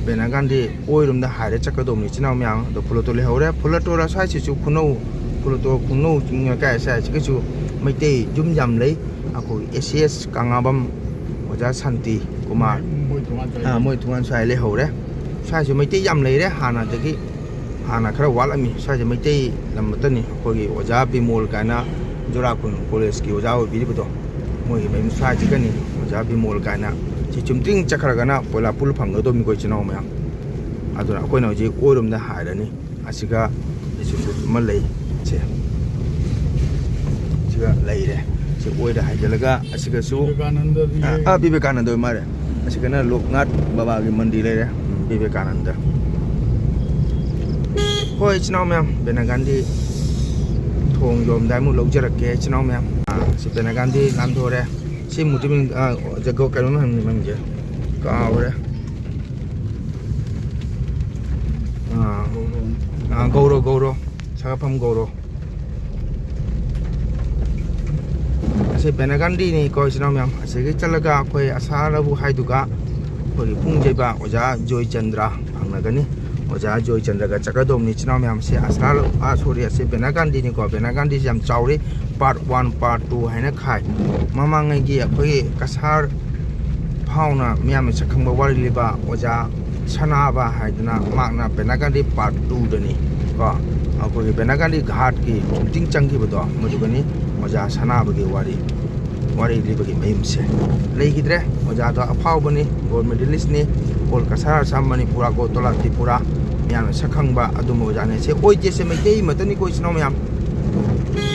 ꯕꯦꯅꯥ ꯒꯥꯟꯙꯤ ꯑꯣꯏꯔꯣꯝꯗ ꯍꯥꯏꯔ ꯆꯠꯀꯗꯧꯕꯅꯤ, ꯏꯆꯤꯟ ꯏꯅꯥꯎ ꯃꯌꯥꯝ꯫ ꯑꯗꯣ ꯐꯨꯂꯇꯣꯜ ꯂꯩꯍꯧꯔꯦ꯫ ꯐꯨꯂꯇꯣꯜ ꯑꯁ꯭ꯋꯥꯏꯁꯤꯁꯨ ꯈꯨꯅꯧ, ꯐꯨꯂꯇꯣꯜ ꯈꯨꯅꯧ ꯆꯤꯡ ꯂꯩꯀꯥꯏ ꯑꯁ꯭ꯋꯥꯏꯁꯤꯒꯁꯨ ꯃꯩꯇꯩ ꯌꯨꯝ ꯌꯥꯝ ꯂꯩ꯫ ꯑꯩꯈꯣꯏ ꯑꯦ ꯁꯤ ꯑꯦꯁ ꯀꯪꯂꯥꯕꯝ, ꯑꯣꯖꯥ ꯁꯥꯟꯇꯤ ꯀꯨꯃꯥꯔ, ꯃꯣꯏ ꯊꯣꯡꯒꯥꯟ ꯁ꯭ꯋꯥꯏ꯫ ꯑꯥ, ꯃꯣꯏ ꯊꯣꯡꯒꯥꯟ ꯁ꯭ꯋꯥꯏ ꯂꯩꯍꯧꯔꯦ꯫ ꯁ꯭ꯋꯥꯏꯁꯨ ꯃꯩꯇꯩ ꯌꯥꯝ ꯂꯩꯔꯦ ꯍꯥꯟꯅꯗꯒꯤ꯫ ꯍꯥꯟꯅ ꯈꯔ ꯋꯥꯠꯂꯝꯃꯤ꯫ ꯁ꯭ꯋꯥꯏꯁꯦ ꯃꯩꯇꯩ ꯂꯝ ꯑꯃꯠꯇꯅꯤ꯫ ꯑꯩꯈꯣꯏꯒꯤ ꯑꯣꯖꯥ ꯕꯤꯃꯣꯜ ꯀꯥꯏꯅ ꯖꯨꯔꯥꯈꯨꯜ ꯀꯣꯂꯦꯖꯀꯤ ꯑꯣꯖꯥ ꯑꯣꯏꯕꯤꯔꯤꯕꯗꯣ, ꯃꯣꯏꯒꯤ ꯃꯌꯨꯝ ꯁ꯭ꯋꯥꯏꯁꯤꯒꯅꯤ, ꯑꯣꯖꯥ ꯕꯤꯃꯣꯜ ꯀꯥꯏꯅ꯫ ꯁꯤ ꯆꯨꯝꯗ꯭ꯔꯤꯡ ꯆꯠꯈ꯭ꯔꯒꯅ ꯄꯣꯏꯂꯥꯄꯨꯜ ꯐꯪꯒꯗꯧꯕꯅꯤꯀꯣ, ꯏꯆꯤꯟ ꯏꯅꯥꯎ ꯃꯌꯥꯝ꯫ ꯑꯗꯨꯅ ꯑꯩꯈꯣꯏꯅ ꯍꯧꯖꯤꯛ ꯑꯣꯏꯔꯣꯝꯗ ꯍꯥꯏꯔꯅꯤ꯫ ꯑꯁꯤꯒ ꯏꯟꯁꯇꯤꯇ꯭ꯌꯨꯠ ꯑꯃ ꯂꯩ꯫ ꯁꯦ, ꯁꯤꯒ ꯂꯩꯔꯦ꯫ ꯁꯤ ꯑꯣꯏꯗ ꯍꯥꯏꯖꯤꯜꯂꯒ ꯑꯁꯤꯒꯁꯨ, ꯕꯤꯕꯦꯀꯥꯅꯟꯗ ꯑꯥ, ꯕꯤꯕꯦꯀꯥꯅꯟꯗ ꯑꯣꯏ ꯃꯥꯜꯂꯦ꯫ ꯑꯁꯤꯒꯅ ꯂꯣꯛꯅꯥꯊ ꯕꯕꯥꯒꯤ ꯃꯟꯗꯤꯔ ꯂꯩꯔꯦ꯫ ꯎꯝ, ꯕꯤꯕꯦꯀꯥꯅꯟꯗ꯫ ꯍꯣꯏ, ꯏꯆꯤꯟ ꯏꯅꯥꯎ ꯃꯌꯥꯝ, ꯕꯦꯅꯥꯒꯥꯟꯗꯤ ꯊꯣꯡ ꯌꯣꯝꯗꯥꯏꯃꯨꯛ ꯂꯧꯖꯔꯛꯀꯦ, ꯏꯆꯤꯟ ꯏꯅꯥꯎ ꯃꯌꯥꯝ꯫ ꯑꯥ, ꯁꯤ ꯕꯦꯅꯥꯒꯥꯟꯗꯤ ꯂꯥꯟꯊꯣꯔꯦ꯫ ꯁꯤ ꯃꯨꯔꯇꯤ ꯃꯤꯡ, ꯑꯥ, ꯖꯒꯣ ꯀꯩꯅꯣꯝ ꯍꯪꯉꯤ ꯃꯃꯤꯡꯁꯦ꯫ ꯀꯥꯎꯔꯦ꯫ ꯑꯥ, ꯑꯥ, ꯒꯧꯔꯣ, ꯒꯧꯔꯣ꯫ ꯁꯥꯒꯠꯐꯝ ꯒꯧꯔꯣ꯫ ꯑꯁꯤ ꯕꯦꯅꯥꯒꯥꯟꯗꯤꯅꯤꯀꯣ, ꯏꯆꯤꯟ ꯏꯅꯥꯎ ꯃꯌꯥꯝ꯫ ꯑꯁꯤꯒꯤ ꯆꯠꯂꯒ ꯑꯩꯈꯣꯏ ꯑꯁꯥ ꯂꯧꯕꯨꯛ ꯍꯥꯏꯗꯨꯒ ꯑꯩꯈꯣꯏꯒꯤ ꯄꯨꯡ ꯌꯩꯕ ꯑꯣꯖꯥ ꯖꯣꯏꯆꯟꯗ꯭ꯔ ꯐꯪꯂꯒꯅꯤ꯫ ꯑꯣꯖꯥ ꯖꯣꯏꯆꯟꯗ꯭ꯔꯒ ꯆꯠꯀꯗꯧꯕꯅꯤ, ꯏꯆꯤꯟ ꯏꯅꯥꯎ ꯃꯌꯥꯝ꯫ ꯁꯤ ꯑꯁꯥ ꯂꯧ-, ꯑꯥ, ꯁꯣꯔꯤ, ꯑꯁꯤ ꯕꯦꯅꯥꯒꯥꯟꯗꯤꯅꯤꯀꯣ꯫ ꯕꯦꯅꯥꯒꯥꯟꯗꯤꯁꯤ ꯌꯥꯝ ꯆꯥꯎꯔꯤ꯫ Part one, part two ꯍꯥꯏꯅ ꯈꯥꯏ꯫ ꯃꯃꯥꯡꯉꯩꯒꯤ ꯑꯩꯈꯣꯏꯒꯤ ꯀꯁꯥꯔ ꯐꯥꯎꯅ ꯃꯤꯌꯥꯝꯅ ꯁꯛꯈꯪꯕ ꯋꯥꯔꯤ ꯂꯤꯕ ꯑꯣꯖꯥ ꯁꯅꯥꯕ ꯍꯥꯏꯗꯅ, ꯃꯍꯥꯛꯅ ꯕꯦꯅꯥꯒꯥꯟꯗꯤ part twoꯗꯅꯤ ꯀꯣ, ꯑꯩꯈꯣꯏꯒꯤ ꯕꯦꯅꯥꯒꯥꯟꯗꯤ ꯘꯥꯠꯀꯤ ꯆꯨꯝꯇꯤꯡ ꯆꯪꯈꯤꯕꯗꯣ, ꯃꯗꯨꯒꯅꯤ ꯑꯣꯖꯥ ꯁꯅꯥꯕꯒꯤ ꯋꯥꯔꯤ, ꯋꯥꯔꯤ ꯂꯤꯕꯒꯤ ꯃꯌꯨꯝꯁꯦ꯫ ꯂꯩꯈꯤꯗ꯭ꯔꯦ꯫ ꯑꯣꯖꯥꯗꯣ ꯑꯐꯥꯎꯕꯅꯤ, gold medalistꯅꯤ, all ꯀꯁꯥꯔ ꯑꯁꯥꯝ ꯃꯅꯤꯄꯨꯔ ꯑꯒꯣꯇꯣꯂꯥ ꯇ꯭ꯔꯤꯄꯨꯔꯥ ꯃꯌꯥꯝꯅ ꯁꯛ ꯈꯪꯕ ꯑꯗꯨꯝꯕ ꯑꯣꯖꯥꯅꯤ꯫ ꯁꯦ ꯑꯣꯏꯗꯦꯁꯦ ꯃꯩꯇꯩ ꯃꯇꯅꯤꯀꯣ, ꯏꯆꯤꯟ ꯏꯅꯥꯎ ꯃꯌꯥꯝ꯫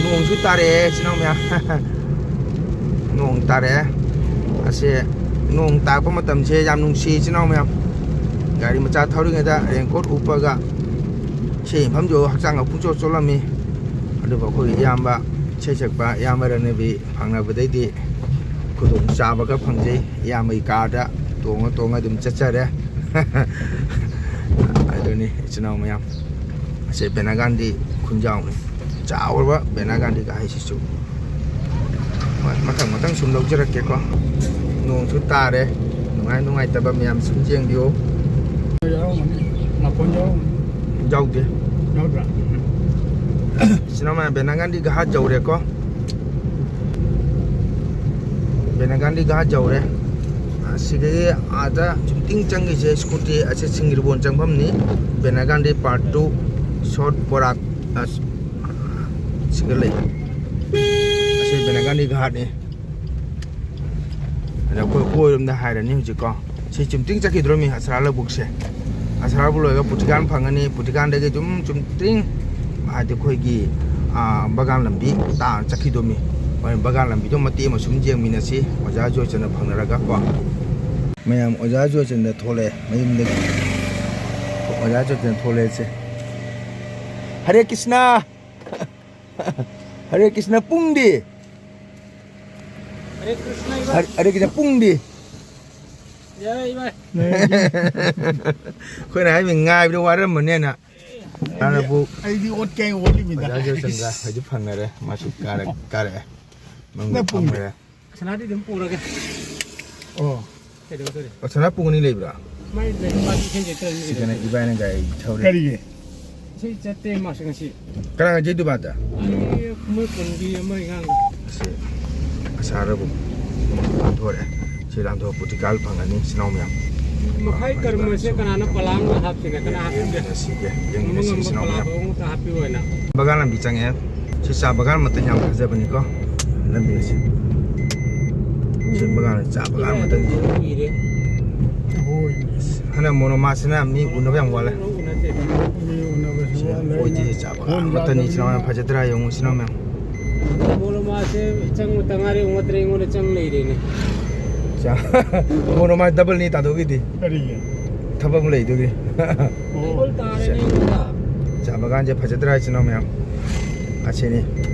ꯅꯣꯡꯁꯨ ꯇꯥꯔꯛꯑꯦ, ꯏꯆꯤꯟ ꯏꯅꯥꯎ ꯃꯌꯥꯝ꯫ ꯅꯣꯡ ꯇꯥꯔꯛꯑꯦ꯫ ꯑꯁꯦ, ꯅꯣꯡ ꯇꯥꯔꯛꯄ ꯃꯇꯝꯁꯦ ꯌꯥꯝ ꯅꯨꯡꯁꯤ, ꯏꯆꯤꯟ ꯏꯅꯥꯎ ꯃꯌꯥꯝ꯫ ꯒꯥꯔꯤ ꯃꯆꯥ ꯊꯧꯔꯤꯉꯩꯗ raincoat ꯎꯞꯄꯒ ꯏꯁꯩ ꯃꯐꯝꯗꯨ ꯍꯛꯆꯥꯡꯒ ꯄꯨꯡꯆꯣꯠ ꯆꯣꯠꯂꯝꯃꯤ꯫ ꯑꯗꯨꯕꯨ ꯑꯩꯈꯣꯏꯒꯤ ꯏꯌꯥꯝꯕ, ꯏꯁꯩ ꯁꯛꯄ ꯏꯌꯥꯝꯕ ꯔꯅꯕꯤ ꯐꯪꯅꯕꯗꯩꯗꯤ ꯈꯨꯗꯣꯡ ꯆꯥꯕꯒ ꯐꯪꯖꯩ꯫ ꯏꯌꯥꯝꯕꯒꯤ ꯀꯥꯔꯗ ꯇꯣꯡꯉ ꯇꯣꯡꯉ ꯑꯗꯨꯝ ꯆꯠꯆꯔꯦ꯫ ꯑꯗꯨꯅꯤ, ꯏꯆꯤꯟ ꯏꯅꯥꯎ ꯃꯌꯥꯝ꯫ ꯑꯁꯦ ꯕꯦꯅꯥꯒꯥꯟꯗꯤ ꯈꯨꯟꯖꯥꯎꯅꯤ꯫ ꯆꯥꯎꯔꯕ ꯕꯦꯅꯥꯒꯥꯟꯗꯤ ꯀꯥ ꯍꯥꯏꯁꯤꯁꯨ꯫ ꯍꯣꯏ, ꯃꯊꯪ ꯃꯊꯪ ꯁꯨꯝ ꯂꯧꯖꯔꯛꯀꯦꯀꯣ꯫ ꯅꯣꯡꯁꯨ ꯇꯥꯔꯦ꯫ ꯅꯨꯡꯉꯥꯏ ꯅꯨꯡꯉꯥꯏꯇꯕ ꯃꯌꯥꯝ ꯁꯨꯝ ꯌꯦꯡꯕꯤꯌꯨ꯫ ꯌꯥꯎꯔꯝꯒꯅꯤ꯫ ꯃꯈꯣꯟ ꯌꯥꯎꯔꯝꯒꯅꯤ꯫ ꯌꯥꯎꯗꯦ꯫ ꯌꯥꯎꯗ꯭ꯔꯥ? ꯎꯝ꯫ ꯏꯆꯤꯟ ꯏꯅꯥꯎ ꯃꯌꯥꯝ, ꯕꯦꯅꯥꯒꯥꯟꯗꯤ ꯘꯥꯠ ꯌꯧꯔꯦꯀꯣ꯫ ꯕꯦꯅꯥꯒꯥꯟꯗꯤ ꯘꯥꯠ ꯌꯧꯔꯦ꯫ ꯑꯁꯤꯗꯒꯤ ꯑꯥꯗ ꯆꯨꯝꯇꯤꯡ ꯆꯪꯉꯤꯁꯦ scooty ꯑꯁꯤ ꯁꯤꯡꯒꯤꯔꯕꯣꯟ ꯆꯪꯐꯝꯅꯤ꯫ ꯕꯦꯅꯥꯒꯥꯟꯗꯤ part two, short ꯕꯣꯔꯥꯛ, ꯑꯁ, ꯁꯤꯒ ꯂꯩ꯫ ꯑꯁꯤ ꯕꯦꯅꯥꯒꯥꯟꯗꯤ ꯘꯥꯠꯅꯤ꯫ ꯑꯗ ꯑꯩꯈꯣꯏ ꯑꯣꯏꯔꯣꯝꯗ ꯍꯥꯏꯔꯅꯤ ꯍꯧꯖꯤꯛꯀꯣ꯫ ꯁꯤ ꯆꯨꯝꯇꯤꯡ ꯆꯠꯈꯤꯗ꯭ꯔꯣꯃꯤ ꯑꯁꯔꯥ ꯂꯧꯕꯨꯛꯁꯦ꯫ ꯑꯁꯥꯔꯕꯨ ꯂꯣꯏꯔꯒ ꯄꯨꯊꯤꯀꯥꯟ ꯐꯪꯉꯅꯤ꯫ ꯄꯨꯊꯤꯀꯥꯟꯗꯒꯤ ꯁꯨꯝ ꯆꯨꯝꯇ꯭ꯔꯤꯡ ꯍꯥꯏꯗꯤ ꯑꯩꯈꯣꯏꯒꯤ, ꯑꯥ, ꯕꯒꯥꯟ ꯂꯝꯕꯤ ꯇꯥ ꯆꯠꯈꯤꯗꯣꯃꯤ꯫ ꯍꯣꯔꯦꯟ ꯕꯒꯥꯟ ꯂꯝꯕꯤꯗꯣ ꯃꯇꯦꯛ ꯑꯃ ꯁꯨꯝ ꯌꯦꯡꯃꯤꯟꯅꯁꯤ ꯑꯣꯖꯥ ꯖꯣꯏꯆꯟꯗ ꯐꯪꯅꯔꯒ ꯀꯣ꯫ ꯃꯌꯥꯝ ꯑꯣꯖꯥ ꯖꯣꯏꯆꯟꯗ ꯊꯣꯛꯂꯛꯑꯦ ꯃꯌꯨꯝꯗꯒꯤ꯫ ꯑꯣꯖꯥ ꯖꯣꯏꯆꯟꯗ ꯊꯣꯛꯂꯛꯑꯦ ꯁꯦ꯫ ꯍꯔꯦ ꯀ꯭ꯔꯤꯁꯅ! ꯍꯔꯦ ꯀ꯭ꯔꯤꯁꯅ ꯄꯨꯡꯗꯤ? ꯍꯔꯦ ꯀ꯭ꯔꯤꯁꯅ ꯏꯕꯥꯏ꯫ ꯍꯔꯦ, ꯍꯔꯦ ꯀ꯭ꯔꯤꯁꯅ ꯄꯨꯡꯗꯤ? ꯌꯥꯏ ꯏꯕꯥꯏ꯫ ꯑꯩꯈꯣꯏꯅ ꯍꯥꯏꯕ ꯉꯥꯏꯕꯗ ꯋꯥꯔꯝꯃꯅꯦꯅ꯫ ꯍꯥꯟꯅꯕꯨ ꯑꯩꯗꯤ ꯑꯣꯠ ꯀꯩ ꯑꯣꯠꯂꯤꯃꯤꯗ꯫ ꯑꯣꯖꯥ ꯖꯣꯏꯆꯟꯗ ꯍꯣꯏꯗꯤ ꯐꯪꯅꯔꯦ, ꯃꯥꯁꯨ ꯀꯥꯔꯦ, ꯀꯥꯔꯛꯑꯦ꯫ ꯃꯅꯨꯡꯗ ꯅꯪ ꯄꯨꯡꯗꯤ? ꯐꯝꯈ꯭ꯔꯦ꯫ ꯁꯅꯥꯗꯤ ꯑꯗꯨꯝ ꯄꯨꯔꯒꯦ꯫ ꯑꯣ꯫ ꯀꯩꯗꯧꯗꯣꯔꯤ? ꯑꯣ, ꯁꯅꯥ ꯄꯨꯡ ꯑꯅꯤ ꯂꯩꯕ꯭ꯔꯥ? ꯃꯥꯏ ꯂꯩ, ꯃꯥꯗꯤ ꯏꯁꯩ ꯆꯠꯇ꯭ꯔꯕꯅꯤ ꯁꯤ ꯀꯩꯅꯣ ꯀꯩꯗꯧꯗꯣꯔꯤ? ꯏꯕꯥꯏꯅ ꯒꯥꯔꯤ ꯊꯧꯔꯦ꯫ ꯀꯔꯤꯒꯤ? ꯏꯁꯩ ꯆꯠꯇꯦ ꯃꯥꯁꯨ ꯉꯁꯤ꯫ ꯀꯅꯥꯒ ꯆꯠꯇꯣꯏꯕ ꯑꯗ? ꯑꯩ ꯃꯣꯏ ꯈꯨꯟꯒꯤ ꯑꯃ ꯑꯉꯥꯡꯒ꯫ ꯑꯁꯤ ꯑꯁꯥꯔꯕꯨ ꯂꯥꯟꯊꯣꯔꯛꯑꯦ꯫ ꯁꯤ ꯂꯥꯟꯊꯣꯛꯑ ꯄꯨꯇꯤꯀꯥꯜ ꯐꯪꯉꯅꯤ ꯏꯆꯤꯟ ꯏꯅꯥꯎ ꯃꯌꯥꯝ꯫ ꯃꯈꯥꯏ ꯀꯔꯃꯁꯦ ꯀꯅꯥꯅ ꯄꯂꯥꯡꯅ ꯍꯥꯞꯁꯤꯅ ꯀꯅꯥ ꯍꯥꯞꯁꯤꯒꯦ? ꯌꯦꯡꯃꯤꯟꯅꯁꯤꯒꯦ, ꯉꯝꯕ ꯌꯦꯡꯃꯤꯟꯅꯁꯤ ꯉꯝꯕ ꯏꯆꯤꯟ ꯏꯅꯥꯎ ꯄꯂꯥꯡ ꯃꯌꯥꯝ꯫ ꯑꯃꯨꯛꯇ ꯍꯥꯞꯄꯤꯌꯨ ꯍꯥꯏꯅ꯫ ꯕꯒꯥꯟ ꯂꯝꯕꯤ ꯆꯪꯉꯛꯑꯦ꯫ ꯁꯤ ꯆꯥ ꯕꯒꯥꯟ ꯃꯇꯝ ꯌꯥꯝ ꯐꯖꯕꯅꯤꯀꯣ꯫ ꯂꯝꯕꯤ ꯑꯁꯤ꯫ ꯁꯤ ꯕꯒꯥꯟ, ꯆꯥ ꯕꯒꯥꯟ ꯃꯇꯝꯁꯤ꯫ ꯀꯨꯏꯔꯦ꯫ ꯍꯣꯏ꯫ ꯍꯟꯗꯛ ꯃꯣꯅꯣꯃꯥꯁꯤꯅ ꯃꯤ ꯎꯅꯕ ꯌꯥꯝ ꯋꯥꯠꯂꯦ꯫ ꯎꯅꯗꯦ꯫ ꯃꯤ ꯎꯅꯕꯁꯨ ꯁꯤ ꯋꯥꯠꯂꯦ꯫ ꯑꯩꯈꯣꯏꯁꯤ ꯆꯥ ꯕꯒꯥꯟ ꯐꯣꯟ ꯃꯇꯝꯅꯤ, ꯌꯥꯗꯕꯅꯤꯅ꯫ ꯏꯆꯤꯟ ꯏꯅꯥꯎ ꯃꯌꯥꯝ ꯐꯖꯗ꯭ꯔꯥ ꯌꯦꯡꯉꯨ, ꯏꯆꯤꯟ ꯏꯅꯥꯎ ꯃꯌꯥꯝ꯫ ꯃꯣꯅꯣꯃꯥꯁꯦ ꯆꯪꯕꯇ ꯉꯥꯏꯔꯤ, ꯎꯅꯗ꯭ꯔꯦ, ꯑꯩꯉꯣꯟꯗ ꯆꯪ ꯂꯩꯔꯦꯅꯦ꯫ ꯆꯥ-, ꯃꯣꯅꯣꯃꯥ ꯗꯕꯜꯅꯤ ꯇꯥꯗꯧꯒꯤꯗꯤ꯫ ꯀꯔꯤꯒꯤ? ꯊꯕꯛ ꯑꯃ ꯂꯩꯗꯨꯒꯤ꯫ ꯑꯣ꯫ ꯗꯕꯜ ꯇꯥꯔꯦꯅꯦ ꯑꯩꯉꯣꯟꯗ꯫ ꯆꯥ ꯕꯒꯥꯟꯁꯦ ꯐꯖꯗ꯭ꯔꯥ ꯏꯆꯤꯟ ꯏꯅꯥꯎ ꯃꯌꯥꯝ? ꯑꯁꯤꯅꯤ꯫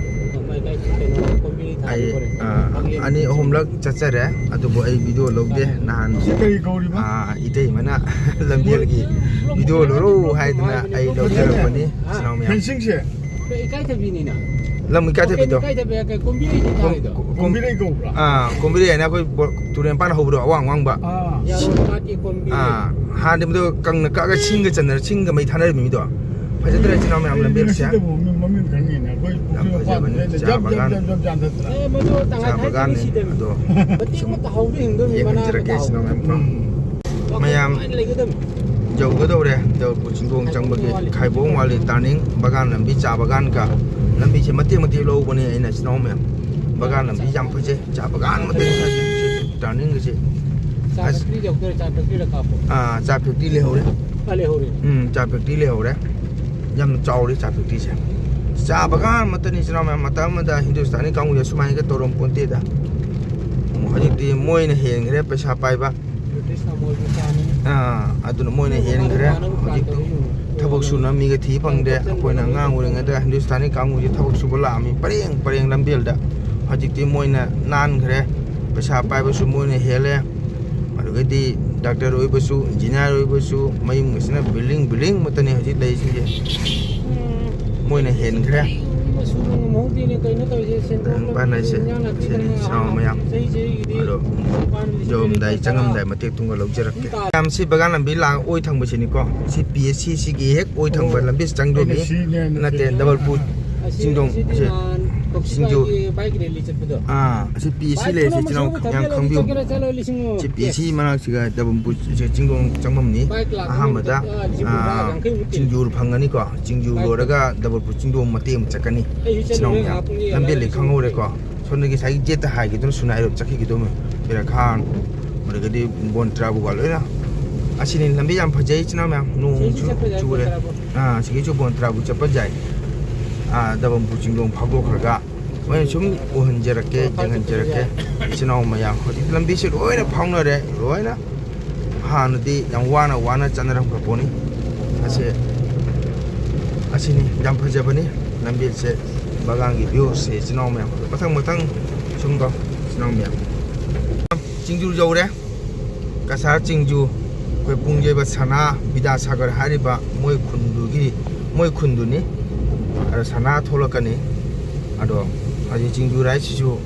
ꯑꯣ, ꯃꯥꯏ ꯀꯥꯏ ꯀꯩꯅꯣ ꯀꯣꯝꯕꯤꯔꯩ ꯊꯥꯕ ꯑꯩ, ꯂꯣꯏꯔꯦ꯫ ꯑꯥ, ꯄꯥꯡꯒꯦ꯫ ꯑꯅꯤ ꯑꯍꯨꯝꯂꯛ ꯆꯠꯆꯔꯦ, ꯑꯗꯨꯕꯨ ꯑꯩ ꯚꯤꯗꯤꯑꯣ ꯂꯧꯗꯦ꯫ ꯅꯍꯥꯟ, ꯁꯤ ꯀꯔꯤ ꯀꯧꯔꯤꯕ? ꯑꯥ, ꯏꯇꯩꯃꯅ ꯂꯝꯕꯦꯜꯒꯤ ꯚꯤꯗꯤꯑꯣ ꯂꯧꯔꯣ ꯍꯥꯏꯗꯅ ꯑꯩ ꯂꯧꯖꯔꯛꯄꯅꯤ, ꯏꯆꯤꯟ ꯏꯅꯥꯎ ꯃꯌꯥꯝ꯫ ꯐꯦꯟꯁꯤꯡꯁꯦ? ꯏꯀꯥꯏꯊꯕꯤꯅꯤꯅ꯫ ꯂꯝ ꯏꯀꯥꯏꯊꯕꯤꯗꯣ꯫ ꯏꯀꯥꯏꯊꯕꯤ ꯀꯩ ꯀꯣꯝꯕꯤꯔꯩꯗꯤ ꯀꯣꯝ-, ꯊꯥꯔꯤꯗꯣ? ꯀꯣꯝ-, ꯀꯣꯝꯕꯤꯔꯩ ꯀꯧꯕ꯭ꯔꯥ? ꯑꯥ, ꯀꯣꯝꯕꯤꯔꯩ ꯍꯥꯏꯅ ꯑꯩꯈꯣꯏ ꯕꯣ-, ꯇꯨꯔꯦꯟ ꯃꯄꯥꯟ ꯍꯧꯕꯗꯣ, ꯑꯋꯥꯡ ꯑꯋꯥꯡꯕ꯫ ꯑꯥ꯫ ꯌꯥꯔꯣꯜ ꯄꯥꯠꯀꯤ ꯀꯣꯝꯕꯤꯔꯩ꯫ ꯑꯥ, ꯍꯥꯟꯅꯗꯤ ꯃꯗꯨ ꯀꯪꯅ ꯀꯛꯑꯒ ꯁꯤꯡꯒ ꯆꯟꯅꯔ-, ꯁꯤꯡꯒ ꯃꯩ ꯊꯥꯅꯔꯝꯃꯤꯗꯣ꯫ ꯐꯖꯗ꯭ꯔꯥ, ꯏꯆꯤꯟ ꯏꯅꯥꯎ ꯃꯌꯥꯝ, ꯂꯝꯕꯦꯜꯁꯦ? ꯉꯁꯤꯗꯕꯨ ꯃꯃꯤꯡ ꯈꯪꯉꯤꯅꯦ꯫ ꯑꯩꯈꯣꯏ ꯌꯥꯝ ꯄꯨꯈ꯭ꯔꯤ ꯐꯖꯕꯅꯤ, ꯃꯄꯥꯟꯗꯨꯗ ꯆꯥ ꯖꯞ, ꯖꯞ, ꯕꯒꯥꯟ꯫ ꯖꯞ, ꯖꯞ ꯌꯥꯟꯊꯠꯇꯅ꯫ ꯑꯦ, ꯃꯗꯨ ꯇꯪꯈꯥꯏ ꯆꯥ ꯈꯥꯏꯗꯣꯛꯏ ꯕꯒꯥꯟꯅꯤ, ꯁꯤꯗ꯫ ꯑꯗꯣ ꯃꯇꯦꯛ ꯁꯨꯝ ꯑꯃ ꯇꯥꯍꯧꯗꯦ, ꯍꯤꯡꯗꯣꯏ ꯃꯤ ꯃꯅꯥ ꯌꯦꯡꯍꯟꯖꯔꯛꯀꯦ, ꯇꯥꯍꯧꯗꯦ꯫ ꯏꯆꯤꯟ ꯏꯅꯥꯎ ꯃꯌꯥꯝ ꯀꯣ꯫ ꯎꯝ꯫ ꯌꯧꯒꯗꯧꯔꯦ꯫ ꯑꯗꯣ ꯆꯤꯡꯒꯣꯡ ꯆꯪꯕꯒꯤ ꯈꯥꯏꯕꯣꯡ ꯋꯥꯠꯂꯤ, turning ꯕꯒꯥꯟ ꯂꯝꯕꯤ, ꯆꯥ ꯕꯒꯥꯟꯒ ꯂꯝꯕꯤꯁꯦ ꯃꯇꯦꯛ ꯃꯇꯦꯛ ꯂꯧꯕꯅꯦ ꯑꯩꯅ, ꯏꯆꯤꯟ ꯏꯅꯥꯎ ꯃꯌꯥꯝ꯫ ꯕꯒꯥꯟ ꯂꯝꯕꯤ ꯌꯥꯝ ꯐꯖꯩ, ꯆꯥ ꯕꯒꯥꯟ ꯃꯇꯦꯛ ꯃꯇꯦꯛ꯫ Turning ꯒꯁꯦ꯫ ꯆꯥ ꯑꯁ꯫ Factory ꯌꯧꯗꯣꯔꯦ, ꯆꯥ factory ꯗ ꯀꯥꯞꯄꯣ꯫ ꯑꯥ, ꯆꯥ factory ꯂꯩꯍꯧꯔꯦ꯫ ꯎꯝ, ꯆꯥ ꯐꯦꯛꯇ꯭ꯔꯤ ꯂꯩꯍꯧꯔꯦ꯫ ꯌꯥꯝꯅ ꯆꯥꯎꯔꯦ ꯆꯥ ꯐꯦꯛꯇ꯭ꯔꯤꯁꯦ꯫ ꯆꯥ ꯕꯒꯥꯟ ꯑꯃꯠꯇꯅꯤ, ꯏꯆꯤꯟ ꯏꯅꯥꯎ ꯃꯌꯥꯝ꯫ ꯃꯇꯝ ꯑꯃꯗ ꯍꯤꯟꯗꯨꯁꯇꯥꯅꯤ ꯀꯥꯡꯕꯨꯁꯦ ꯁꯨꯃꯥꯏꯅꯒ ꯇꯧꯔꯝ ꯄꯣꯟꯇꯦꯗ꯫ ꯍꯧꯖꯤꯛꯇꯤ ꯃꯣꯏꯅ ꯍꯦꯟꯈ꯭ꯔꯦ ꯄꯩꯁꯥ ꯄꯥꯏꯕ꯫ ꯑꯥ, ꯑꯗꯨꯅ ꯃꯣꯏꯅ ꯍꯦꯟꯈ꯭ꯔꯦ꯫ ꯍꯧꯖꯤꯛꯇꯤ ꯊꯕꯛ ꯁꯨꯅ ꯃꯤꯒ ꯊꯤ ꯐꯪꯗꯦ꯫ ꯑꯩꯈꯣꯏꯅ ꯑꯉꯥꯡ ꯑꯣꯏꯔꯤꯉꯩꯗ ꯍꯤꯟꯗꯨꯁꯇꯥꯅꯤ ꯀꯥꯡꯕꯨꯁꯦ ꯊꯕꯛ ꯁꯨꯕ ꯂꯥꯛꯑꯝꯃꯤ ꯄꯔꯦꯡ ꯄꯔꯦꯡ ꯂꯝꯕꯦꯜꯗ꯫ ꯍꯧꯖꯤꯛꯇꯤ ꯃꯣꯏꯅ ꯅꯥꯟꯈ꯭ꯔꯦ, ꯄꯩꯁꯥ ꯄꯥꯏꯕꯁꯨ ꯃꯣꯏꯅ ꯍꯦꯜꯂꯦ꯫ ꯑꯗꯨꯒꯗꯤ ꯗꯥꯛꯇꯔ ꯑꯣꯏꯕꯁꯨ, ꯏꯟꯖꯤꯅꯤꯌꯥꯔ ꯑꯣꯏꯕꯁꯨ, ꯃꯌꯨꯝ ꯑꯁꯤꯅ ꯕꯤꯜꯗꯤꯡ ꯕꯤꯜꯗꯤꯡ ꯃꯛꯇꯅꯤ ꯍꯧꯖꯤꯛ ꯂꯩꯔꯤꯁꯤꯡꯁꯦ꯫ ꯃꯣꯏꯅ ꯍꯦꯟꯈ꯭ꯔꯦ꯫ ꯃꯁꯨ ꯉꯝꯍꯧꯗꯦꯅꯦ ꯀꯩꯅꯣ ꯇꯧꯔꯤꯁꯦ, ꯁꯦꯟꯗꯣꯛ ꯂꯝꯕꯤ, ꯄꯥꯟꯅꯩꯁꯦ꯫ ꯏꯟꯖꯥꯡ ꯅꯥꯄꯤ ꯁꯤꯅꯤ ꯈꯔ ꯏꯆꯤꯟ ꯏꯅꯥꯎ ꯃꯌꯥꯝ꯫ ꯆꯍꯤ ꯆꯍꯤꯒꯤꯗꯤ ꯑꯗꯣ ꯌꯧꯔꯝꯗꯥꯏ, ꯆꯪꯉꯝꯗꯥꯏ ꯃꯇꯦꯛ ꯊꯨꯡꯒ ꯂꯧꯖꯔꯛꯀꯦ꯫ ꯃꯌꯥꯝ ꯁꯤ ꯕꯒꯥꯟ ꯂꯝꯕꯤ ꯂꯥꯡ ꯑꯣꯏ ꯊꯪꯕꯁꯤꯅꯤꯀꯣ꯫ ꯁꯤ ꯄꯤ ꯑꯦꯁ ꯁꯤ ꯁꯤꯒꯤ ꯍꯦꯛ ꯑꯣꯏ ꯊꯪꯕ ꯂꯝꯕꯤ ꯆꯪꯗꯣꯏꯅꯤ꯫ ꯅꯠꯇꯦ, ꯗꯕꯜꯄꯨꯔ ꯆꯤꯡꯗꯣꯡ ꯁꯦ꯫ ꯁꯤꯡꯖꯨ꯫ ꯑꯥ, ꯑꯁꯤ ꯄꯤ ꯑꯦꯁ ꯁꯤ ꯂꯩꯔꯤꯁꯦ ꯏꯆꯤꯟ ꯏꯅꯥꯎ ꯌꯥꯝ ꯈꯪꯕꯤꯌꯨ꯫ ꯁꯤ ꯄꯤ ꯑꯦꯁ ꯁꯤ ꯃꯅꯥꯛꯁꯤꯒ ꯗꯕꯜꯄꯨꯔ ꯆꯤꯡꯗꯣꯡ ꯆꯪꯐꯝꯅꯤ꯫ ꯑꯍꯥꯟꯕꯗ, ꯑꯥ, ꯆꯤꯡꯖꯨ ꯐꯪꯒꯅꯤꯀꯣ꯫ ꯆꯤꯡꯖꯨ ꯂꯣꯏꯔꯒ ꯗꯕꯜꯄꯨꯔ ꯆꯤꯡꯗꯣꯡ ꯃꯇꯦꯛ ꯑꯃ ꯆꯠꯀꯅꯤ꯫ ꯏꯆꯤꯟ ꯏꯅꯥꯎ ꯃꯌꯥꯝ ꯂꯝꯕꯦꯜꯗꯤ ꯈꯪꯍꯧꯔꯦꯀꯣ꯫ ꯁꯣꯝꯗꯒꯤ ꯉꯁꯥꯏꯒꯤ ꯖꯦꯠꯇ ꯍꯥꯏꯈꯤꯗꯨꯅ ꯁꯨꯅꯥꯏꯔꯣꯝ ꯆꯠꯈꯤꯒꯗꯧꯅꯤ꯫ ꯄꯦꯔꯥꯈꯥꯟ, ꯑꯗꯒꯤꯗꯤ ꯕꯣꯟꯇ꯭ꯔꯥꯕꯨꯒ ꯂꯣꯏꯅ꯫ ꯑꯁꯤꯅꯤ ꯂꯝꯕꯤ ꯌꯥꯝ ꯐꯖꯩ ꯏꯆꯤꯟ ꯏꯅꯥꯎ ꯃꯌꯥꯝ꯫ ꯅꯣꯡꯁꯨ ꯆꯨꯔꯦ꯫ ꯑꯥ, ꯁꯤꯒꯤꯁꯨ ꯕꯣꯟꯇ꯭ꯔꯥꯕꯨ ꯆꯠꯄ ꯌꯥꯏ꯫ ꯑꯥ, ꯗꯕꯜꯄꯨꯔ ꯆꯤꯡꯗꯣꯡ ꯐꯥꯎꯗꯣꯛꯈ꯭ꯔꯒ ꯍꯣꯔꯦꯟ ꯁꯨꯝ ꯎꯍꯟꯖꯔꯛꯀꯦ, ꯌꯦꯡꯍꯟꯖꯔꯛꯀꯦ ꯏꯆꯤꯟ ꯏꯅꯥꯎ ꯃꯌꯥꯝ꯫ ꯍꯧꯖꯤꯛ ꯂꯝꯕꯤꯁꯦ ꯂꯣꯏꯅ ꯐꯥꯎꯅꯔꯦ, ꯂꯣꯏꯅ꯫ ꯍꯥꯟꯅꯗꯤ ꯌꯥꯝ ꯋꯥꯅ ꯋꯥꯅ ꯆꯠꯅꯔꯝꯕ ꯄꯣꯠꯅꯤ꯫ ꯑꯁꯦ, ꯑꯁꯤꯅꯤ ꯌꯥꯝ ꯐꯖꯕꯅꯤ ꯂꯝꯕꯤꯁꯦ, ꯕꯒꯥꯟꯒꯤ ꯚ꯭ꯌꯨꯁꯦ ꯏꯆꯤꯟ ꯏꯅꯥꯎ ꯃꯌꯥꯝ꯫ ꯃꯊꯪ ꯃꯊꯪ ꯁꯨꯝ ꯇꯧ ꯏꯆꯤꯟ ꯏꯅꯥꯎ ꯃꯌꯥꯝ꯫ ꯆꯤꯡꯖꯨ ꯌꯧꯔꯦ꯫ ꯀꯁꯥꯔ ꯆꯤꯡꯖꯨ, ꯑꯩꯈꯣꯏ ꯄꯨꯡ ꯌꯩꯕ ꯁꯅꯥ ꯕꯤꯗ꯭ꯌꯥꯁꯥꯒꯔ ꯍꯥꯏꯔꯤꯕ ꯃꯣꯏ ꯈꯨꯟꯗꯨꯒꯤ, ꯃꯣꯏ ꯈꯨꯟꯗꯨꯅꯤ꯫ ꯑꯗ ꯁꯅꯥ ꯊꯣꯛꯂꯛꯀꯅꯤ꯫ ꯑꯗꯣ ꯍꯧꯖꯤꯛ ꯆꯤꯡꯖꯨ ꯍꯥꯏꯁꯤꯁꯨ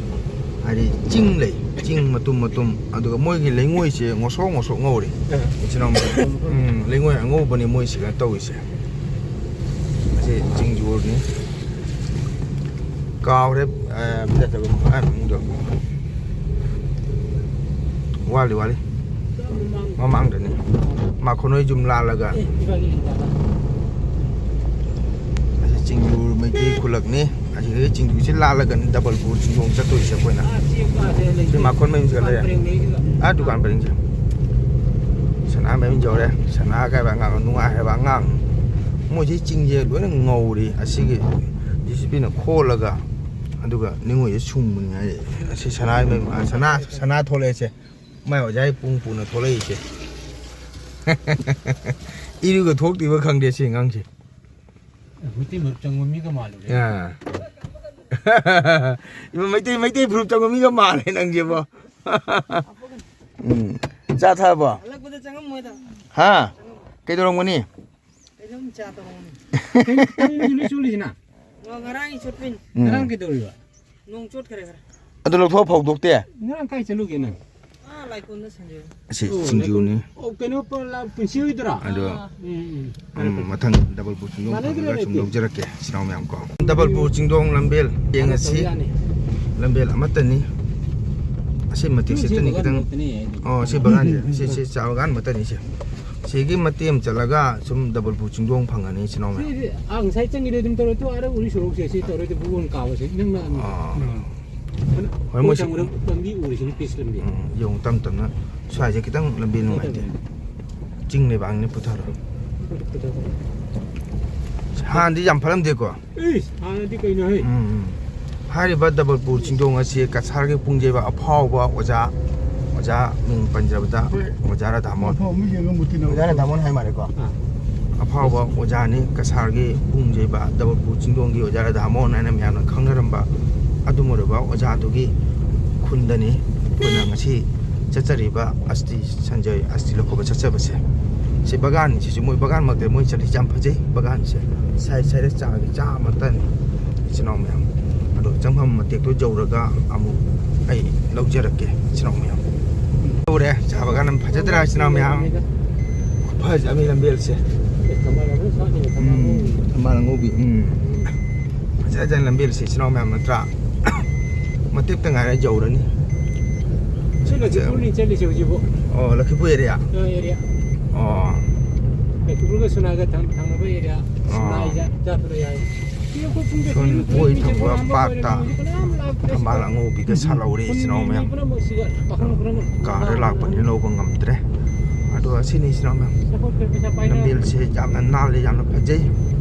ꯍꯥꯏꯗꯤ ꯆꯤꯡ ꯂꯩ, ꯆꯤꯡ ꯃꯇꯨꯝ ꯃꯇꯨꯝ, ꯑꯗꯨꯒ ꯃꯣꯏꯒꯤ ꯂꯩꯉꯣꯏꯁꯦ ꯉꯣꯁꯣꯛ ꯉꯣꯁꯣꯛ ꯉꯧꯔꯦ꯫ ꯏꯆꯤꯟ ꯏꯅꯥꯎ ꯃꯌꯥꯝ꯫ ꯎꯝ, ꯂꯩꯉꯣꯏ ꯑꯉꯧꯕꯅꯦ ꯃꯣꯏꯁꯤꯒ ꯇꯧꯔꯤꯁꯦ꯫ ꯑꯁꯤ ꯆꯤꯡꯖꯨꯅꯤ꯫ ꯀꯥꯎꯔꯦ, ꯑ, ꯃꯤꯡꯗꯣ꯫ ꯋꯥꯠꯂꯤ, ꯋꯥꯠꯂꯤ꯫ ꯃꯃꯥꯡꯗꯅꯤ꯫ ꯃꯥꯈꯣꯟ ꯍꯣꯏ ꯌꯨꯝ ꯂꯥꯜꯂꯒ꯫ ꯑꯁꯤ ꯆꯤꯡꯖꯨ ꯃꯩꯇꯩ ꯈꯨꯂꯛꯅꯤ꯫ ꯑꯁꯤꯗꯒꯤ ꯆꯤꯡꯖꯨꯁꯤ ꯂꯥꯜꯂꯒꯅꯤ ꯗꯕꯜꯄꯨꯔ ꯆꯤꯡꯗꯣꯡ ꯆꯠꯇꯣꯏꯁꯦ ꯑꯩꯈꯣꯏꯅ꯫ ꯁꯤ ꯃꯥꯈꯣꯟ ꯃꯌꯨꯝꯁꯤꯒ ꯂꯩꯔꯦ꯫ ꯑꯥ, ꯗꯨꯀꯥꯟ ꯄꯔꯤꯡꯁꯦ꯫ ꯁꯅꯥ ꯃꯌꯨꯝ ꯌꯧꯔꯦ꯫ ꯁꯅꯥ ꯀꯥꯏꯕ ꯑꯉꯥꯡ, ꯅꯨꯡꯉꯥꯏ ꯍꯥꯏꯕ ꯑꯉꯥꯡ꯫ ꯃꯣꯏꯁꯤ ꯆꯤꯡꯁꯦ ꯂꯣꯏꯅ ꯉꯧꯔꯤ꯫ ꯑꯁꯤꯒꯤ ꯖꯦ ꯁꯤ ꯕꯤꯅ ꯈꯣꯜꯂꯒ, ꯑꯗꯨꯒ ꯅꯤꯉꯣꯜꯁꯦ ꯁꯨꯡꯕꯅꯤ ꯍꯥꯏ꯫ ꯑꯁꯤ ꯁꯅꯥ ꯃꯌꯨꯝ, ꯑ, ꯁꯅꯥ, ꯁꯅꯥ ꯊꯣꯛꯂꯛꯑꯦꯁꯦ꯫ ꯃꯥꯏ ꯑꯣꯖꯥꯒꯤ ꯄꯨꯡ ꯄꯨꯅ ꯊꯣꯛꯂꯛꯏꯁꯦ꯫ ꯏꯔꯨꯒ ꯊꯣꯛꯇ꯭ꯔꯤꯕ ꯈꯪꯗꯦ ꯁꯤ ꯑꯉꯥꯡꯁꯦ꯫ ꯃꯩꯇꯩ ꯃꯔꯨꯞ ꯆꯪꯕ ꯃꯤꯒ ꯃꯥꯜꯂꯨꯔꯦ꯫ ꯑꯥ꯫ ꯏꯃꯥ, ꯃꯩꯇꯩ, ꯃꯩꯇꯩ ꯐꯨꯔꯨꯞ ꯆꯪꯕ ꯃꯤꯒ ꯃꯥꯜꯂꯦ ꯅꯪꯁꯦꯕꯣ꯫ ꯎꯝ꯫ ꯆꯥ ꯊꯛꯑꯕꯣ? ꯍꯜꯂꯛꯄꯗ ꯆꯪꯉꯝꯃꯣꯏꯗ꯫ ꯍꯥ? ꯀꯩꯗꯧꯔꯝꯒꯅꯤ? ꯀꯩꯅꯣꯝ ꯆꯥ ꯇꯧꯔꯝꯒꯅꯤ꯫ ꯀꯩꯅꯣ ꯈꯤꯇꯪ ꯃꯣꯏꯁꯨ ꯂꯣꯏ ꯆꯣꯠꯂꯤꯁꯤꯅ? ꯑꯣ, ꯉꯔꯥꯡꯒꯤ ꯆꯣꯠꯄꯩꯅꯤ꯫ ꯎꯝ꯫ ꯉꯔꯥꯡ ꯀꯩꯗꯧꯔꯤꯕ? ꯅꯣꯡ ꯆꯣꯠꯈ꯭ꯔꯦ ꯈꯔ꯫ ꯑꯗꯨ ꯂꯧꯊꯣꯛꯑ ꯐꯧꯗꯣꯛꯇꯦ? ꯉꯔꯥꯡ ꯀꯥꯏ ꯆꯠꯂꯨꯒꯦ ꯅꯪ? ꯑꯥ, ꯂꯥꯏꯀꯣꯟꯗ ꯁꯟꯖꯦ꯫ ꯑꯁꯤ ꯑꯣ, ꯁꯤꯡꯖꯨꯅꯤ꯫ ꯑꯣ, ꯀꯩꯅꯣ, ꯄ-, ꯂꯥ-, ꯄꯨꯟꯁꯤ ꯍꯣꯏꯗꯨꯔꯥ? ꯑꯗꯣ, ꯑꯥ꯫ ꯎꯝ, ꯎꯝ꯫ ꯎꯝ, ꯐꯔꯦ, ꯐꯔꯦ꯫ ꯃꯊꯪ ꯗꯕꯜ ꯕꯨꯛ ꯆꯤꯡꯗꯣꯡ ꯃꯥꯟꯅꯗ꯭ꯔꯦ ꯐꯪꯉꯒ ꯁꯨꯝ ꯂꯩꯇꯦ꯫ ꯂꯧꯖꯔꯛꯀꯦ, ꯏꯆꯤꯟ ꯏꯅꯥꯎ ꯃꯌꯥꯝ ꯀꯣ꯫ ꯗꯕꯜ ꯕꯨꯛ ꯆꯤꯡꯗꯣꯡ ꯂꯝꯕꯦꯜ ꯌꯦꯡꯉꯁꯤ꯫ ꯇꯧꯕ ꯌꯥꯅꯤ꯫ ꯂꯝꯕꯦꯜ ꯑꯃꯠꯇꯅꯤ꯫ ꯑꯁꯤ ꯃꯇꯦꯛꯁꯦ ꯁꯤ ꯇꯅꯤ ꯕꯒꯥꯟ ꯈꯤꯇꯪ꯫ ꯉꯥꯛꯇꯅꯤ ꯍꯥꯏꯗꯤ꯫ ꯑꯣ, ꯁꯤ ꯕꯒꯥꯟꯁꯦ꯫ ꯁꯤ, ꯁꯤ ꯆꯥ ꯕꯒꯥꯟ ꯑꯃꯠꯇꯅꯤ ꯁꯦ꯫ ꯁꯤꯒꯤ ꯃꯇꯦꯛ ꯑꯃ ꯆꯠꯂꯒ ꯁꯨꯝ ꯗꯕꯜ ꯕꯨꯛ ꯆꯤꯡꯗꯣꯡ ꯐꯪꯉꯅꯤ, ꯏꯆꯤꯟ ꯏꯅꯥꯎ ꯃꯌꯥꯝ꯫ ꯁꯤꯗꯤ, ꯑꯥ, ꯉꯁꯥꯏ ꯆꯪꯉꯤꯗꯣ ꯑꯗꯨꯝ ꯇꯧꯔꯣ꯫ ꯇꯨ ꯑꯥꯗ ꯎꯔꯤ ꯁꯣꯔꯣꯛꯁꯦ ꯁꯤ ꯇꯧꯔꯣ꯫ ꯑꯗꯨ ꯕꯨꯛ ꯑꯣꯏꯅ ꯀꯥꯕꯁꯦ ꯅꯪꯅ ꯑꯥ꯫ ꯎꯝ꯫ ꯍꯣꯏ, ꯃꯣꯏ ꯁꯤ ꯂꯝꯕꯤ ꯎꯔꯤꯁꯤꯅ ꯄꯤꯁ ꯂꯝꯕꯤ꯫ ꯎꯝ, ꯌꯦꯡꯉꯨ, ꯇꯞ ꯇꯞꯅ꯫ ꯁ꯭ꯋꯥꯏꯁꯦ ꯈꯤꯇꯪ ꯂꯝꯕꯤ ꯅꯨꯡꯉꯥꯏꯇꯦ꯫ ꯆꯤꯡ ꯂꯩꯕꯥꯛꯅꯤꯅ ꯄꯨꯊꯔꯣ꯫ ꯍꯥꯟꯅꯗꯤ ꯌꯥꯝ ꯐꯠꯂꯝꯗꯦꯀꯣ꯫ ꯏꯁ, ꯍꯥꯟꯅꯗꯤ ꯀꯩꯅꯣ ꯍꯦ? ꯎꯝ, ꯎꯝ꯫ ꯍꯥꯏꯔꯤꯕ ꯗꯕꯜꯄꯨꯔ ꯆꯤꯡꯗꯣꯡ ꯑꯁꯤ ꯀꯁꯥꯔꯒꯤ ꯄꯨꯡꯖꯩꯕ ꯑꯐꯥꯎꯕ ꯑꯣꯖꯥ, ꯑꯣꯖꯥ ꯃꯤꯡ ꯄꯟꯖꯕꯗ ꯍꯣꯏ꯫ ꯑꯣꯖꯥ ꯔꯥꯙꯥꯃꯣꯍꯟ꯫ ꯃꯐꯝ ꯑꯃ ꯌꯦꯡꯉ ꯃꯨꯠꯇꯤ ꯅꯧ-, ꯑꯣꯖꯥ ꯔꯥꯙꯥꯃꯣꯍꯟ ꯍꯥꯏ ꯃꯥꯜꯂꯦꯀꯣ꯫ ꯑꯥ꯫ ꯑꯐꯥꯎꯕ ꯑꯣꯖꯥꯅꯤ, ꯀꯁꯥꯔꯒꯤ ꯄꯨꯡꯖꯩꯕ ꯗꯕꯜꯄꯨꯔ ꯆꯤꯡꯗꯣꯡꯒꯤ ꯑꯣꯖꯥ ꯔꯥꯙꯥꯃꯣꯍꯟ ꯍꯥꯏꯅ ꯃꯌꯥꯝꯅ ꯈꯪꯅꯔꯝꯕ ꯑꯗꯨꯝ ꯑꯣꯏꯔꯕ ꯑꯣꯖꯥꯗꯨꯒꯤ ꯈꯨꯟꯗꯅꯤ ꯑꯩꯈꯣꯏꯅ ꯉꯁꯤ ꯆꯠꯆꯔꯤꯕ ꯑꯁꯇꯤ ꯁꯟꯖꯣꯏ ꯑꯁꯇꯤ ꯂꯧꯈꯠꯄ ꯆꯠꯆꯕꯁꯦ꯫ ꯁꯤ ꯕꯒꯥꯟꯁꯤꯁꯨ ꯃꯣꯏ ꯕꯒꯥꯟꯃꯛꯇ ꯃꯣꯏ ꯆꯠꯂꯤꯁꯤ ꯌꯥꯝ ꯐꯖꯩ꯫ ꯕꯒꯥꯟꯁꯦ ꯁꯥꯏ ꯁꯥꯏꯗ ꯆꯥꯒꯤ ꯆꯥ ꯑꯃꯇꯅꯤ, ꯏꯆꯤꯟ ꯏꯅꯥꯎ ꯃꯌꯥꯝ꯫ ꯑꯗꯣ ꯆꯪꯐꯝ ꯃꯇꯦꯛꯇꯣ ꯌꯧꯔꯒ ꯑꯃꯨꯛ ꯑꯩ ꯂꯧꯖꯔꯛꯀꯦ, ꯏꯆꯤꯟ ꯏꯅꯥꯎ ꯃꯌꯥꯝ꯫ ꯌꯧꯔꯦ꯫ ꯆꯥ ꯕꯒꯥꯟ ꯑꯃ ꯐꯖꯗ꯭ꯔꯥ, ꯏꯆꯤꯟ ꯏꯅꯥꯎ ꯃꯌꯥꯝ? ꯈꯨꯐꯖ ꯑꯃ ꯂꯝꯕꯦꯜꯁꯦ꯫ ꯎꯝ, ꯊꯝꯕꯥꯜ ꯑꯉꯧꯕꯤ꯫ ꯎꯝ꯫ ꯐꯖ ꯐꯖꯅ ꯂꯝꯕꯦꯜꯁꯦ, ꯏꯆꯤꯟ ꯏꯅꯥꯎ ꯃꯌꯥꯝ ꯅꯠꯇ꯭ꯔꯥ? ꯃꯇꯦꯛꯇ ꯉꯥꯏꯔꯦ ꯌꯧꯔꯅꯤ꯫ ꯁꯤ ꯂꯈꯤꯄꯨꯔꯅꯤ ꯆꯠꯂꯤꯁꯦ ꯍꯧꯖꯤꯛꯐꯥꯎ꯫ ꯑꯣ, ꯂꯈꯤꯄꯨꯔ area? ꯑ, area꯫ ꯑꯣ꯫ ꯂꯈꯤꯄꯨꯔꯒ ꯁꯨꯅꯥꯒ ꯊꯪ-, ꯊꯪꯅꯕ area꯫ ꯑꯣ꯫ ꯁꯨꯅꯥ ꯏꯖꯥ-, ꯏꯖꯥꯐꯗ ꯌꯥꯏ꯫ ꯁꯤ ꯑꯩꯈꯣꯏ ꯄꯨꯡ ꯁꯣꯝ ꯀꯩꯅꯣ ꯑꯣꯏ ꯊꯪꯕ ꯄꯨꯡ park ꯇ ꯀꯅꯥꯝ ꯂꯥꯛꯇ꯭ꯔꯦ ꯁꯤꯗ꯫ ꯊꯝꯕꯥꯜ ꯑꯉꯧꯕꯤꯒ ꯁꯥꯠꯍꯧꯔꯤ, ꯈꯨꯟꯒꯤ ꯏꯆꯤꯟ ꯏꯅꯥꯎ ꯃꯤ ꯃꯌꯥꯝ꯫ ꯄꯨꯝꯅꯃꯛ ꯁꯤꯗ ꯄꯥꯈꯪ ꯄꯨꯝꯅꯃꯛ ꯀꯥꯔꯗ ꯂꯥꯛꯄꯅꯤꯅ ꯂꯧꯕ ꯉꯝꯗ꯭ꯔꯦ꯫ ꯑꯗꯣ ꯑꯁꯤꯅꯤ ꯏꯆꯤꯟ ꯏꯅꯥꯎ ꯃꯌꯥꯝ, ꯂꯝꯕꯦꯜꯁꯦ ꯌꯥꯝꯅ ꯅꯥꯜꯂꯤ, ꯌꯥꯝꯅ ꯐꯖꯩ꯫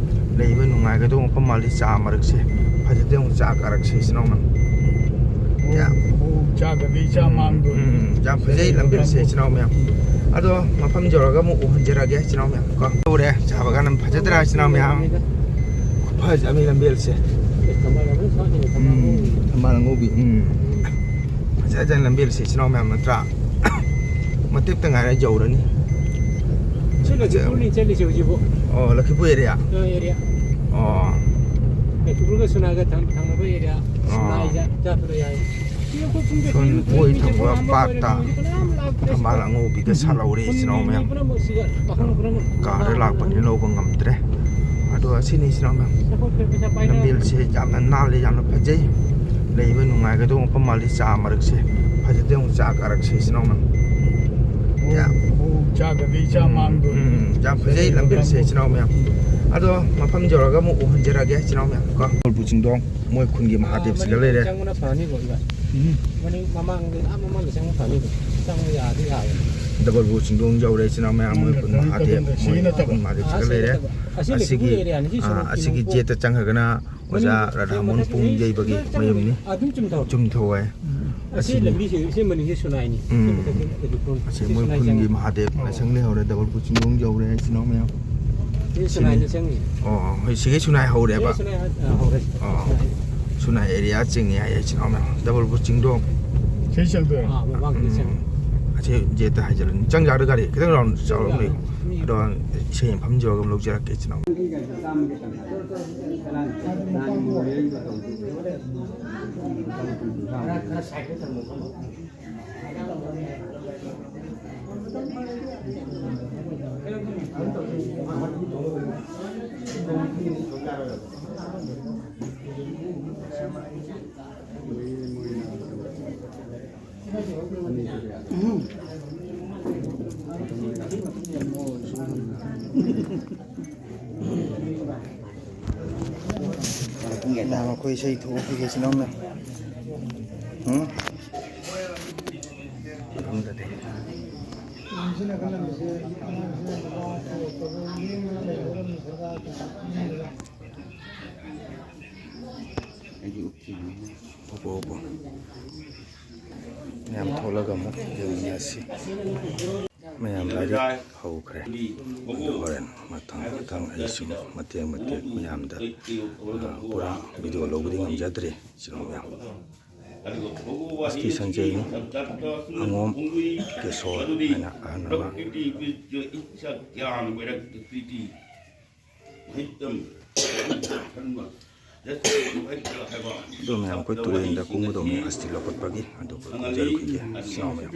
ꯂꯩꯕ ꯅꯨꯡꯉꯥꯏꯒꯗꯧꯕ ꯃꯐꯝ ꯃꯥꯜꯂꯤ꯫ ꯆꯥ ꯃꯔꯛꯁꯦ ꯐꯖꯗꯦ꯫ ꯑꯃꯨꯛ ꯆꯥ ꯀꯥꯔꯛꯁꯦ ꯏꯆꯤꯟ ꯏꯅꯥꯎ ꯃꯌꯥꯝ꯫ ꯌꯥꯝ ꯆꯥꯗꯕꯤ ꯆꯥ ꯃꯥꯡꯗꯣꯔꯤ꯫ ꯎꯝ, ꯌꯥꯝ ꯐꯖꯩ ꯂꯝꯕꯦꯜꯁꯦ ꯏꯆꯤꯟ ꯏꯅꯥꯎ ꯃꯌꯥꯝ꯫ ꯑꯗꯣ ꯃꯐꯝ ꯌꯧꯔꯒ ꯑꯃꯨꯛ ꯎꯍꯟꯖꯔꯛꯑꯒꯦ ꯏꯆꯤꯟ ꯏꯅꯥꯎ ꯃꯌꯥꯝ ꯀꯣ꯫ ꯎꯔꯦ, ꯆꯥ ꯕꯒꯥꯟ ꯑꯃ ꯐꯖꯗ꯭ꯔꯥ ꯏꯆꯤꯟ ꯏꯅꯥꯎ ꯃꯌꯥꯝ? ꯈꯨꯐꯖ ꯑꯃꯅꯤ ꯂꯝꯕꯦꯜꯁꯦ꯫ ꯎꯝ, ꯊꯝꯕꯥꯜ ꯑꯉꯧꯕꯤ꯫ ꯎꯝ, ꯐꯖꯖꯥꯠꯅꯤ ꯂꯝꯕꯦꯜꯁꯦ ꯏꯆꯤꯟ ꯏꯅꯥꯎ ꯃꯌꯥꯝ, ꯅꯠꯇ꯭ꯔꯥ? ꯃꯇꯦꯛꯇ ꯉꯥꯏꯔꯦ ꯌꯧꯔꯅꯤ꯫ ꯁꯤ ꯂꯈꯤꯄꯨꯔꯅꯤ ꯆꯠꯂꯤꯁꯦ ꯍꯧꯖꯤꯛꯄꯨ꯫ ꯑꯣ, ꯂꯈꯤꯄꯨꯔ ꯑꯦꯔꯤꯌꯥ? ꯑ, ꯑꯦꯔꯤꯌꯥ꯫ ꯑꯣ꯫ ꯂꯈꯤꯄꯨꯔꯒ ꯁꯨꯅꯥꯒ ꯊꯪ-, ꯊꯪꯅꯕ ꯑꯦꯔꯤꯌꯥ꯫ ꯑꯣ꯫ ꯁꯨꯅꯥ ꯍꯥꯏꯁꯦ ꯆꯠꯄꯗ ꯌꯥꯏ꯫ ꯁꯣꯝ ꯑꯣꯏ ꯊꯪꯕ ꯄꯥꯠꯇ ꯊꯝꯕꯥꯜ ꯑꯉꯧꯕꯤꯒ ꯁꯥꯠꯍꯧꯔꯦ ꯏꯆꯤꯟ ꯏꯅꯥꯎ ꯃꯌꯥꯝ꯫ ꯀꯥꯔꯗ ꯂꯥꯛꯄꯅꯤꯅ ꯂꯧꯕ ꯉꯝꯗ꯭ꯔꯦ꯫ ꯑꯗꯣ ꯑꯁꯤꯅꯤ ꯏꯆꯤꯟ ꯏꯅꯥꯎ ꯃꯌꯥꯝ, ꯂꯝꯕꯦꯜꯁꯦ ꯌꯥꯝꯅ ꯅꯥꯜꯂꯤ, ꯌꯥꯝꯅ ꯐꯖꯩ꯫ ꯂꯩꯕ ꯅꯨꯡꯉꯥꯏꯒꯗꯧꯕ ꯃꯐꯝ ꯃꯥꯜꯂꯤ꯫ ꯆꯥ ꯃꯔꯛꯁꯦ ꯐꯖꯗꯦ꯫ ꯑꯃꯨꯛ ꯆꯥ ꯀꯥꯔꯛꯁꯦ ꯏꯆꯤꯟ ꯏꯅꯥꯎ ꯃꯌꯥꯝ꯫ ꯌꯥꯝ ꯆꯥꯗꯕꯤ ꯆꯥ ꯃꯥꯡꯗꯣꯔꯤ꯫ ꯎꯝ, ꯌꯥꯝ ꯐꯖꯩ ꯂꯝꯕꯦꯜꯁꯦ ꯏꯆꯤꯟ ꯏꯅꯥꯎ ꯃꯌꯥꯝ꯫ ꯑꯗꯣ ꯃꯐꯝ ꯌꯧꯔꯒ ꯑꯃꯨꯛ ꯎꯍꯟꯖꯔꯛꯑꯒꯦ ꯏꯆꯤꯟ ꯏꯅꯥꯎ ꯃꯌꯥꯝ ꯀꯣ꯫ ꯀꯣꯜꯕꯨ ꯆꯤꯡꯗꯣꯡ ꯃꯣꯏ ꯈꯨꯟꯒꯤ ꯃꯍꯥꯗꯦꯕꯁꯤꯒ ꯂꯩꯔꯦ꯫ ꯆꯪꯕꯅ ꯐꯅꯤꯕꯣ ꯏꯕꯥ꯫ ꯎꯝ꯫ ꯃꯅꯤꯡ ꯃꯃꯥꯡꯗ, ꯑꯥ ꯃꯃꯥꯡꯗ ꯆꯪꯕ ꯐꯅꯤꯕꯣ꯫ ꯆꯪꯕ ꯌꯥꯗꯤ ꯌꯥꯕꯅꯤ꯫ ꯗꯕꯜꯕꯨ ꯆꯤꯡꯗꯣꯡ ꯌꯧꯔꯦ ꯏꯆꯤꯟ ꯏꯅꯥꯎ ꯃꯌꯥꯝ꯫ ꯃꯣꯏ ꯈꯨꯟ ꯃꯍꯥꯗꯦꯕ, ꯃꯣꯏ ꯈꯨꯟ ꯃꯍꯥꯗꯦꯕꯁꯤꯒ ꯂꯩꯔꯦ꯫ ꯑꯁꯤꯒꯤ, ꯑꯁꯤꯒꯤ, ꯑꯥ, ꯑꯁꯤꯒꯤ ꯖꯦꯠꯇ ꯆꯪꯉꯒꯅ ꯑꯣꯖꯥ ꯔꯥꯙꯥꯃꯣꯍꯟ ꯄꯨꯡ ꯌꯩꯕꯒꯤ ꯃꯌꯨꯝꯅꯤ꯫ ꯆꯨꯝꯊꯧ ꯍꯥꯏ꯫ ꯑꯁꯤ ꯑꯁꯤꯅꯤ꯫ ꯂꯝꯕꯤꯁꯦ, ꯁꯤ ꯃꯅꯤꯡꯁꯦ ꯁꯨꯅꯥꯏꯅꯤ꯫ ꯎꯝ꯫ ꯁꯤ ꯃꯊꯛꯇ ꯂꯩꯕ ꯄꯨꯡ-, ꯑꯁꯤ ꯁꯤ ꯃꯣꯏ ꯁꯨꯅꯥꯏ ꯈꯨꯟꯒꯤ ꯆꯪꯉꯦ꯫ ꯃꯍꯥꯗꯦꯕ ꯑꯣ꯫ ꯂꯥꯏꯁꯪ ꯂꯩꯍꯧꯔꯦ꯫ ꯗꯕꯜꯕꯨ ꯆꯤꯡꯗꯣꯡ ꯌꯧꯔꯦ ꯏꯆꯤꯟ ꯏꯅꯥꯎ ꯃꯌꯥꯝ꯫ ꯁꯤ ꯁꯨꯅꯥꯏꯅ ꯁꯤꯅꯤ꯫ ꯆꯪꯉꯤ꯫ ꯑꯣ, ꯍꯣꯏ, ꯁꯤꯒꯤ ꯁꯨꯅꯥꯏ ꯍꯧꯔꯦꯕ꯫ ꯁꯤ ꯁꯨꯅꯥꯏ ꯍꯧ-, ꯑ, ꯍꯧꯔꯦ꯫ ꯑꯣ꯫ ꯁꯨꯅꯥꯏ꯫ ꯁꯨꯅꯥꯏ ꯑꯦꯔꯤꯌꯥ ꯆꯤꯡꯉꯦ ꯍꯥꯏꯌꯦ ꯏꯆꯤꯟ ꯏꯅꯥꯎ ꯃꯌꯥꯝ꯫ ꯗꯕꯜꯕꯨ ꯆꯤꯡꯗꯣꯡ꯫ ꯁꯤ ꯆꯪꯗꯣꯏꯔꯣ? ꯑꯥ, ꯃꯃꯥꯡꯗ ꯎꯝ꯫ ꯆꯪꯉꯤ꯫ ꯑꯁꯤ ꯖꯦꯠꯇ ꯍꯥꯏꯖꯤꯜꯂꯅꯤ꯫ ꯆꯪ ꯌꯥꯔꯣꯏ ꯒꯥꯔꯤ꯫ ꯈꯤꯇꯪ ꯔꯥꯎꯟ ꯆꯥꯎꯔ ꯂꯩꯌꯨ꯫ ꯑꯗꯣ ꯏꯁꯩ ꯃꯐꯝ ꯌꯧꯔꯒ ꯑꯃꯨꯛ ꯂꯧꯖꯔꯛꯀꯦ ꯏꯆꯤꯟ ꯏꯅꯥꯎ꯫ ꯃꯈꯣꯏ ꯏꯁꯩ ꯊꯣꯛꯈꯤꯒꯦ ꯏꯆꯤꯟ ꯏꯅꯥꯎꯅ꯫ ꯎꯝ? ꯑꯩꯒꯤ ꯎꯞꯇ꯭ꯔꯤꯕꯅꯤꯅ꯫ ꯎꯞꯄꯣ, ꯎꯞꯄꯣ꯫ ꯃꯌꯥꯝ ꯊꯣꯛꯂꯒ ꯑꯃꯨꯛ ꯌꯦꯡꯃꯤꯟꯅꯁꯤ꯫ ꯃꯌꯥꯝ ꯂꯥꯏꯔꯤꯛ ꯍꯧꯈ꯭ꯔꯦ꯫ ꯑꯗꯨ ꯍꯣꯔꯦꯟ ꯃꯊꯪ ꯃꯊꯪ ꯑꯩ ꯁꯨꯝ ꯃꯇꯦꯛ ꯃꯇꯦꯛ ꯃꯌꯥꯝꯗ, ꯑ, ꯄꯨꯔꯥ ꯚꯤꯗꯤꯑꯣ ꯂꯧꯕꯗꯤ ꯉꯝꯖꯗ꯭ꯔꯦ꯫ ꯁꯤꯅ ꯃꯌꯥꯝ ꯑꯁꯇꯤ ꯁꯟꯖꯌꯅꯤ, ꯑꯉꯣꯝ ꯀꯦꯁꯣꯔ ꯍꯥꯏꯅ ꯑꯍꯜ ꯑꯃ꯫ ꯑꯗꯣ ꯃꯌꯥꯝ ꯑꯩꯈꯣꯏ ꯇꯨꯔꯦꯟꯗ ꯀꯨꯝꯒꯗꯧꯅꯤ ꯑꯁꯇꯤ ꯂꯧꯈꯠꯄꯒꯤ, ꯑꯗꯨ ꯑꯩꯈꯣꯏ ꯀꯨꯝꯖꯔꯨꯈꯤꯒꯦ꯫ ꯏꯆꯤꯟ ꯏꯅꯥꯎ ꯃꯌꯥꯝ꯫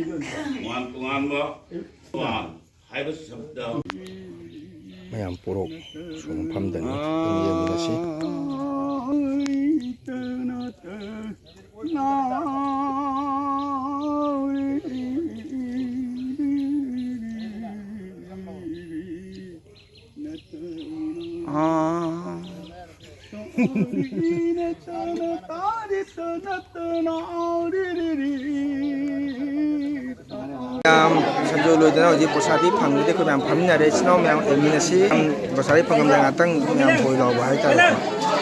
ꯃꯌꯥꯝ ꯄꯣꯔꯣꯛ ꯁꯣꯝ ꯃꯐꯝꯗꯅꯤ꯫ ꯑꯗꯨꯝ ꯌꯦꯡꯃꯤꯟꯅꯁꯤ꯫ ꯃꯌꯥꯝ ꯁꯟꯖꯣꯏ ꯂꯣꯏꯗꯅ ꯍꯧꯖꯤꯛ ꯄ꯭ꯔꯁꯥꯗꯤ ꯐꯪꯕꯗꯤ ꯑꯩꯈꯣꯏ ꯃꯌꯥꯝ ꯐꯝꯃꯤꯟꯅꯔꯦ꯫ ꯏꯆꯤꯟ ꯏꯅꯥꯎ ꯃꯌꯥꯝ ꯑꯣꯏꯃꯤꯟꯅꯁꯤ꯫ ꯄ꯭ꯔꯁꯥꯗꯤ ꯐꯪꯉꯝꯗꯥꯏ ꯉꯥꯛꯇꯪ ꯃꯌꯥꯝ ꯍꯣꯏ ꯂꯥꯎꯕ ꯍꯥꯏꯇꯥꯔꯦꯀꯣ꯫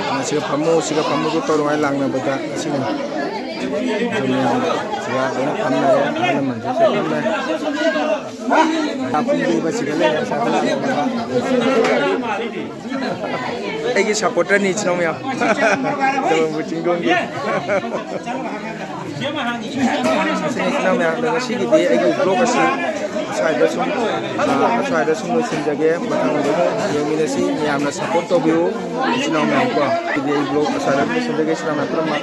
ꯑꯗꯨꯅ ꯁꯤꯒ ꯐꯝꯃꯨ, ꯁꯤꯒ ꯐꯝꯃꯨ ꯇꯧꯔꯨ ꯍꯥꯏ ꯂꯥꯡꯅꯕꯗ ꯁꯤꯅꯤ꯫ ꯑꯗꯨ ꯃꯌꯥꯝ ꯁꯤꯒ ꯂꯣꯏꯅ ꯐꯝꯅꯔꯦ꯫ ꯑꯍꯜ ꯂꯃꯟꯁꯨ ꯐꯝꯃꯦ꯫ ꯄꯨꯡ ꯂꯩꯕꯁꯤꯗ ꯂꯩ, ꯄꯩꯁꯥ ꯈꯔ ꯂꯥꯛꯅꯕ꯫ ꯑꯩꯒꯤ ꯁꯄꯣꯔꯇꯔꯅꯤ ꯏꯆꯤꯟ ꯏꯅꯥꯎ ꯃꯌꯥꯝ꯫ ꯇꯣꯔꯣꯝꯕꯨ ꯆꯤꯡꯗꯣꯟꯒꯤ꯫ ꯁꯤꯅꯤ ꯏꯆꯤꯟ ꯏꯅꯥꯎ ꯃꯌꯥꯝ, ꯑꯗꯣ ꯉꯁꯤꯒꯤꯗꯤ ꯑꯩꯒꯤ ꯕ꯭ꯂꯣꯒ ꯑꯁꯤ ꯑꯁ꯭ꯋꯥꯏꯗ ꯁꯨꯝ, ꯑ, ꯑꯁ꯭ꯋꯥꯏꯗ ꯁꯨꯝ ꯂꯣꯏꯁꯤꯟꯖꯒꯦ꯫ ꯃꯊꯪꯗ ꯑꯃꯨꯛ ꯌꯦꯡꯃꯤꯟꯅꯁꯤ꯫ ꯃꯌꯥꯝꯅ ꯁꯄꯣꯔꯠ ꯇꯧꯕꯤꯌꯨ ꯏꯆꯤꯟ ꯏꯅꯥꯎ ꯃꯌꯥꯝ ꯀꯣ꯫ ꯑꯗꯨꯗꯤ ꯑꯩ ꯕ꯭ꯂꯣꯒ ꯑꯁ꯭ꯋꯥꯏꯗ ꯂꯣꯏꯁꯤꯟꯖꯒꯦ꯫ ꯏꯆꯤꯟ ꯏꯅꯥꯎ ꯃꯌꯥꯝ ꯄꯨꯝꯅꯃꯛ꯫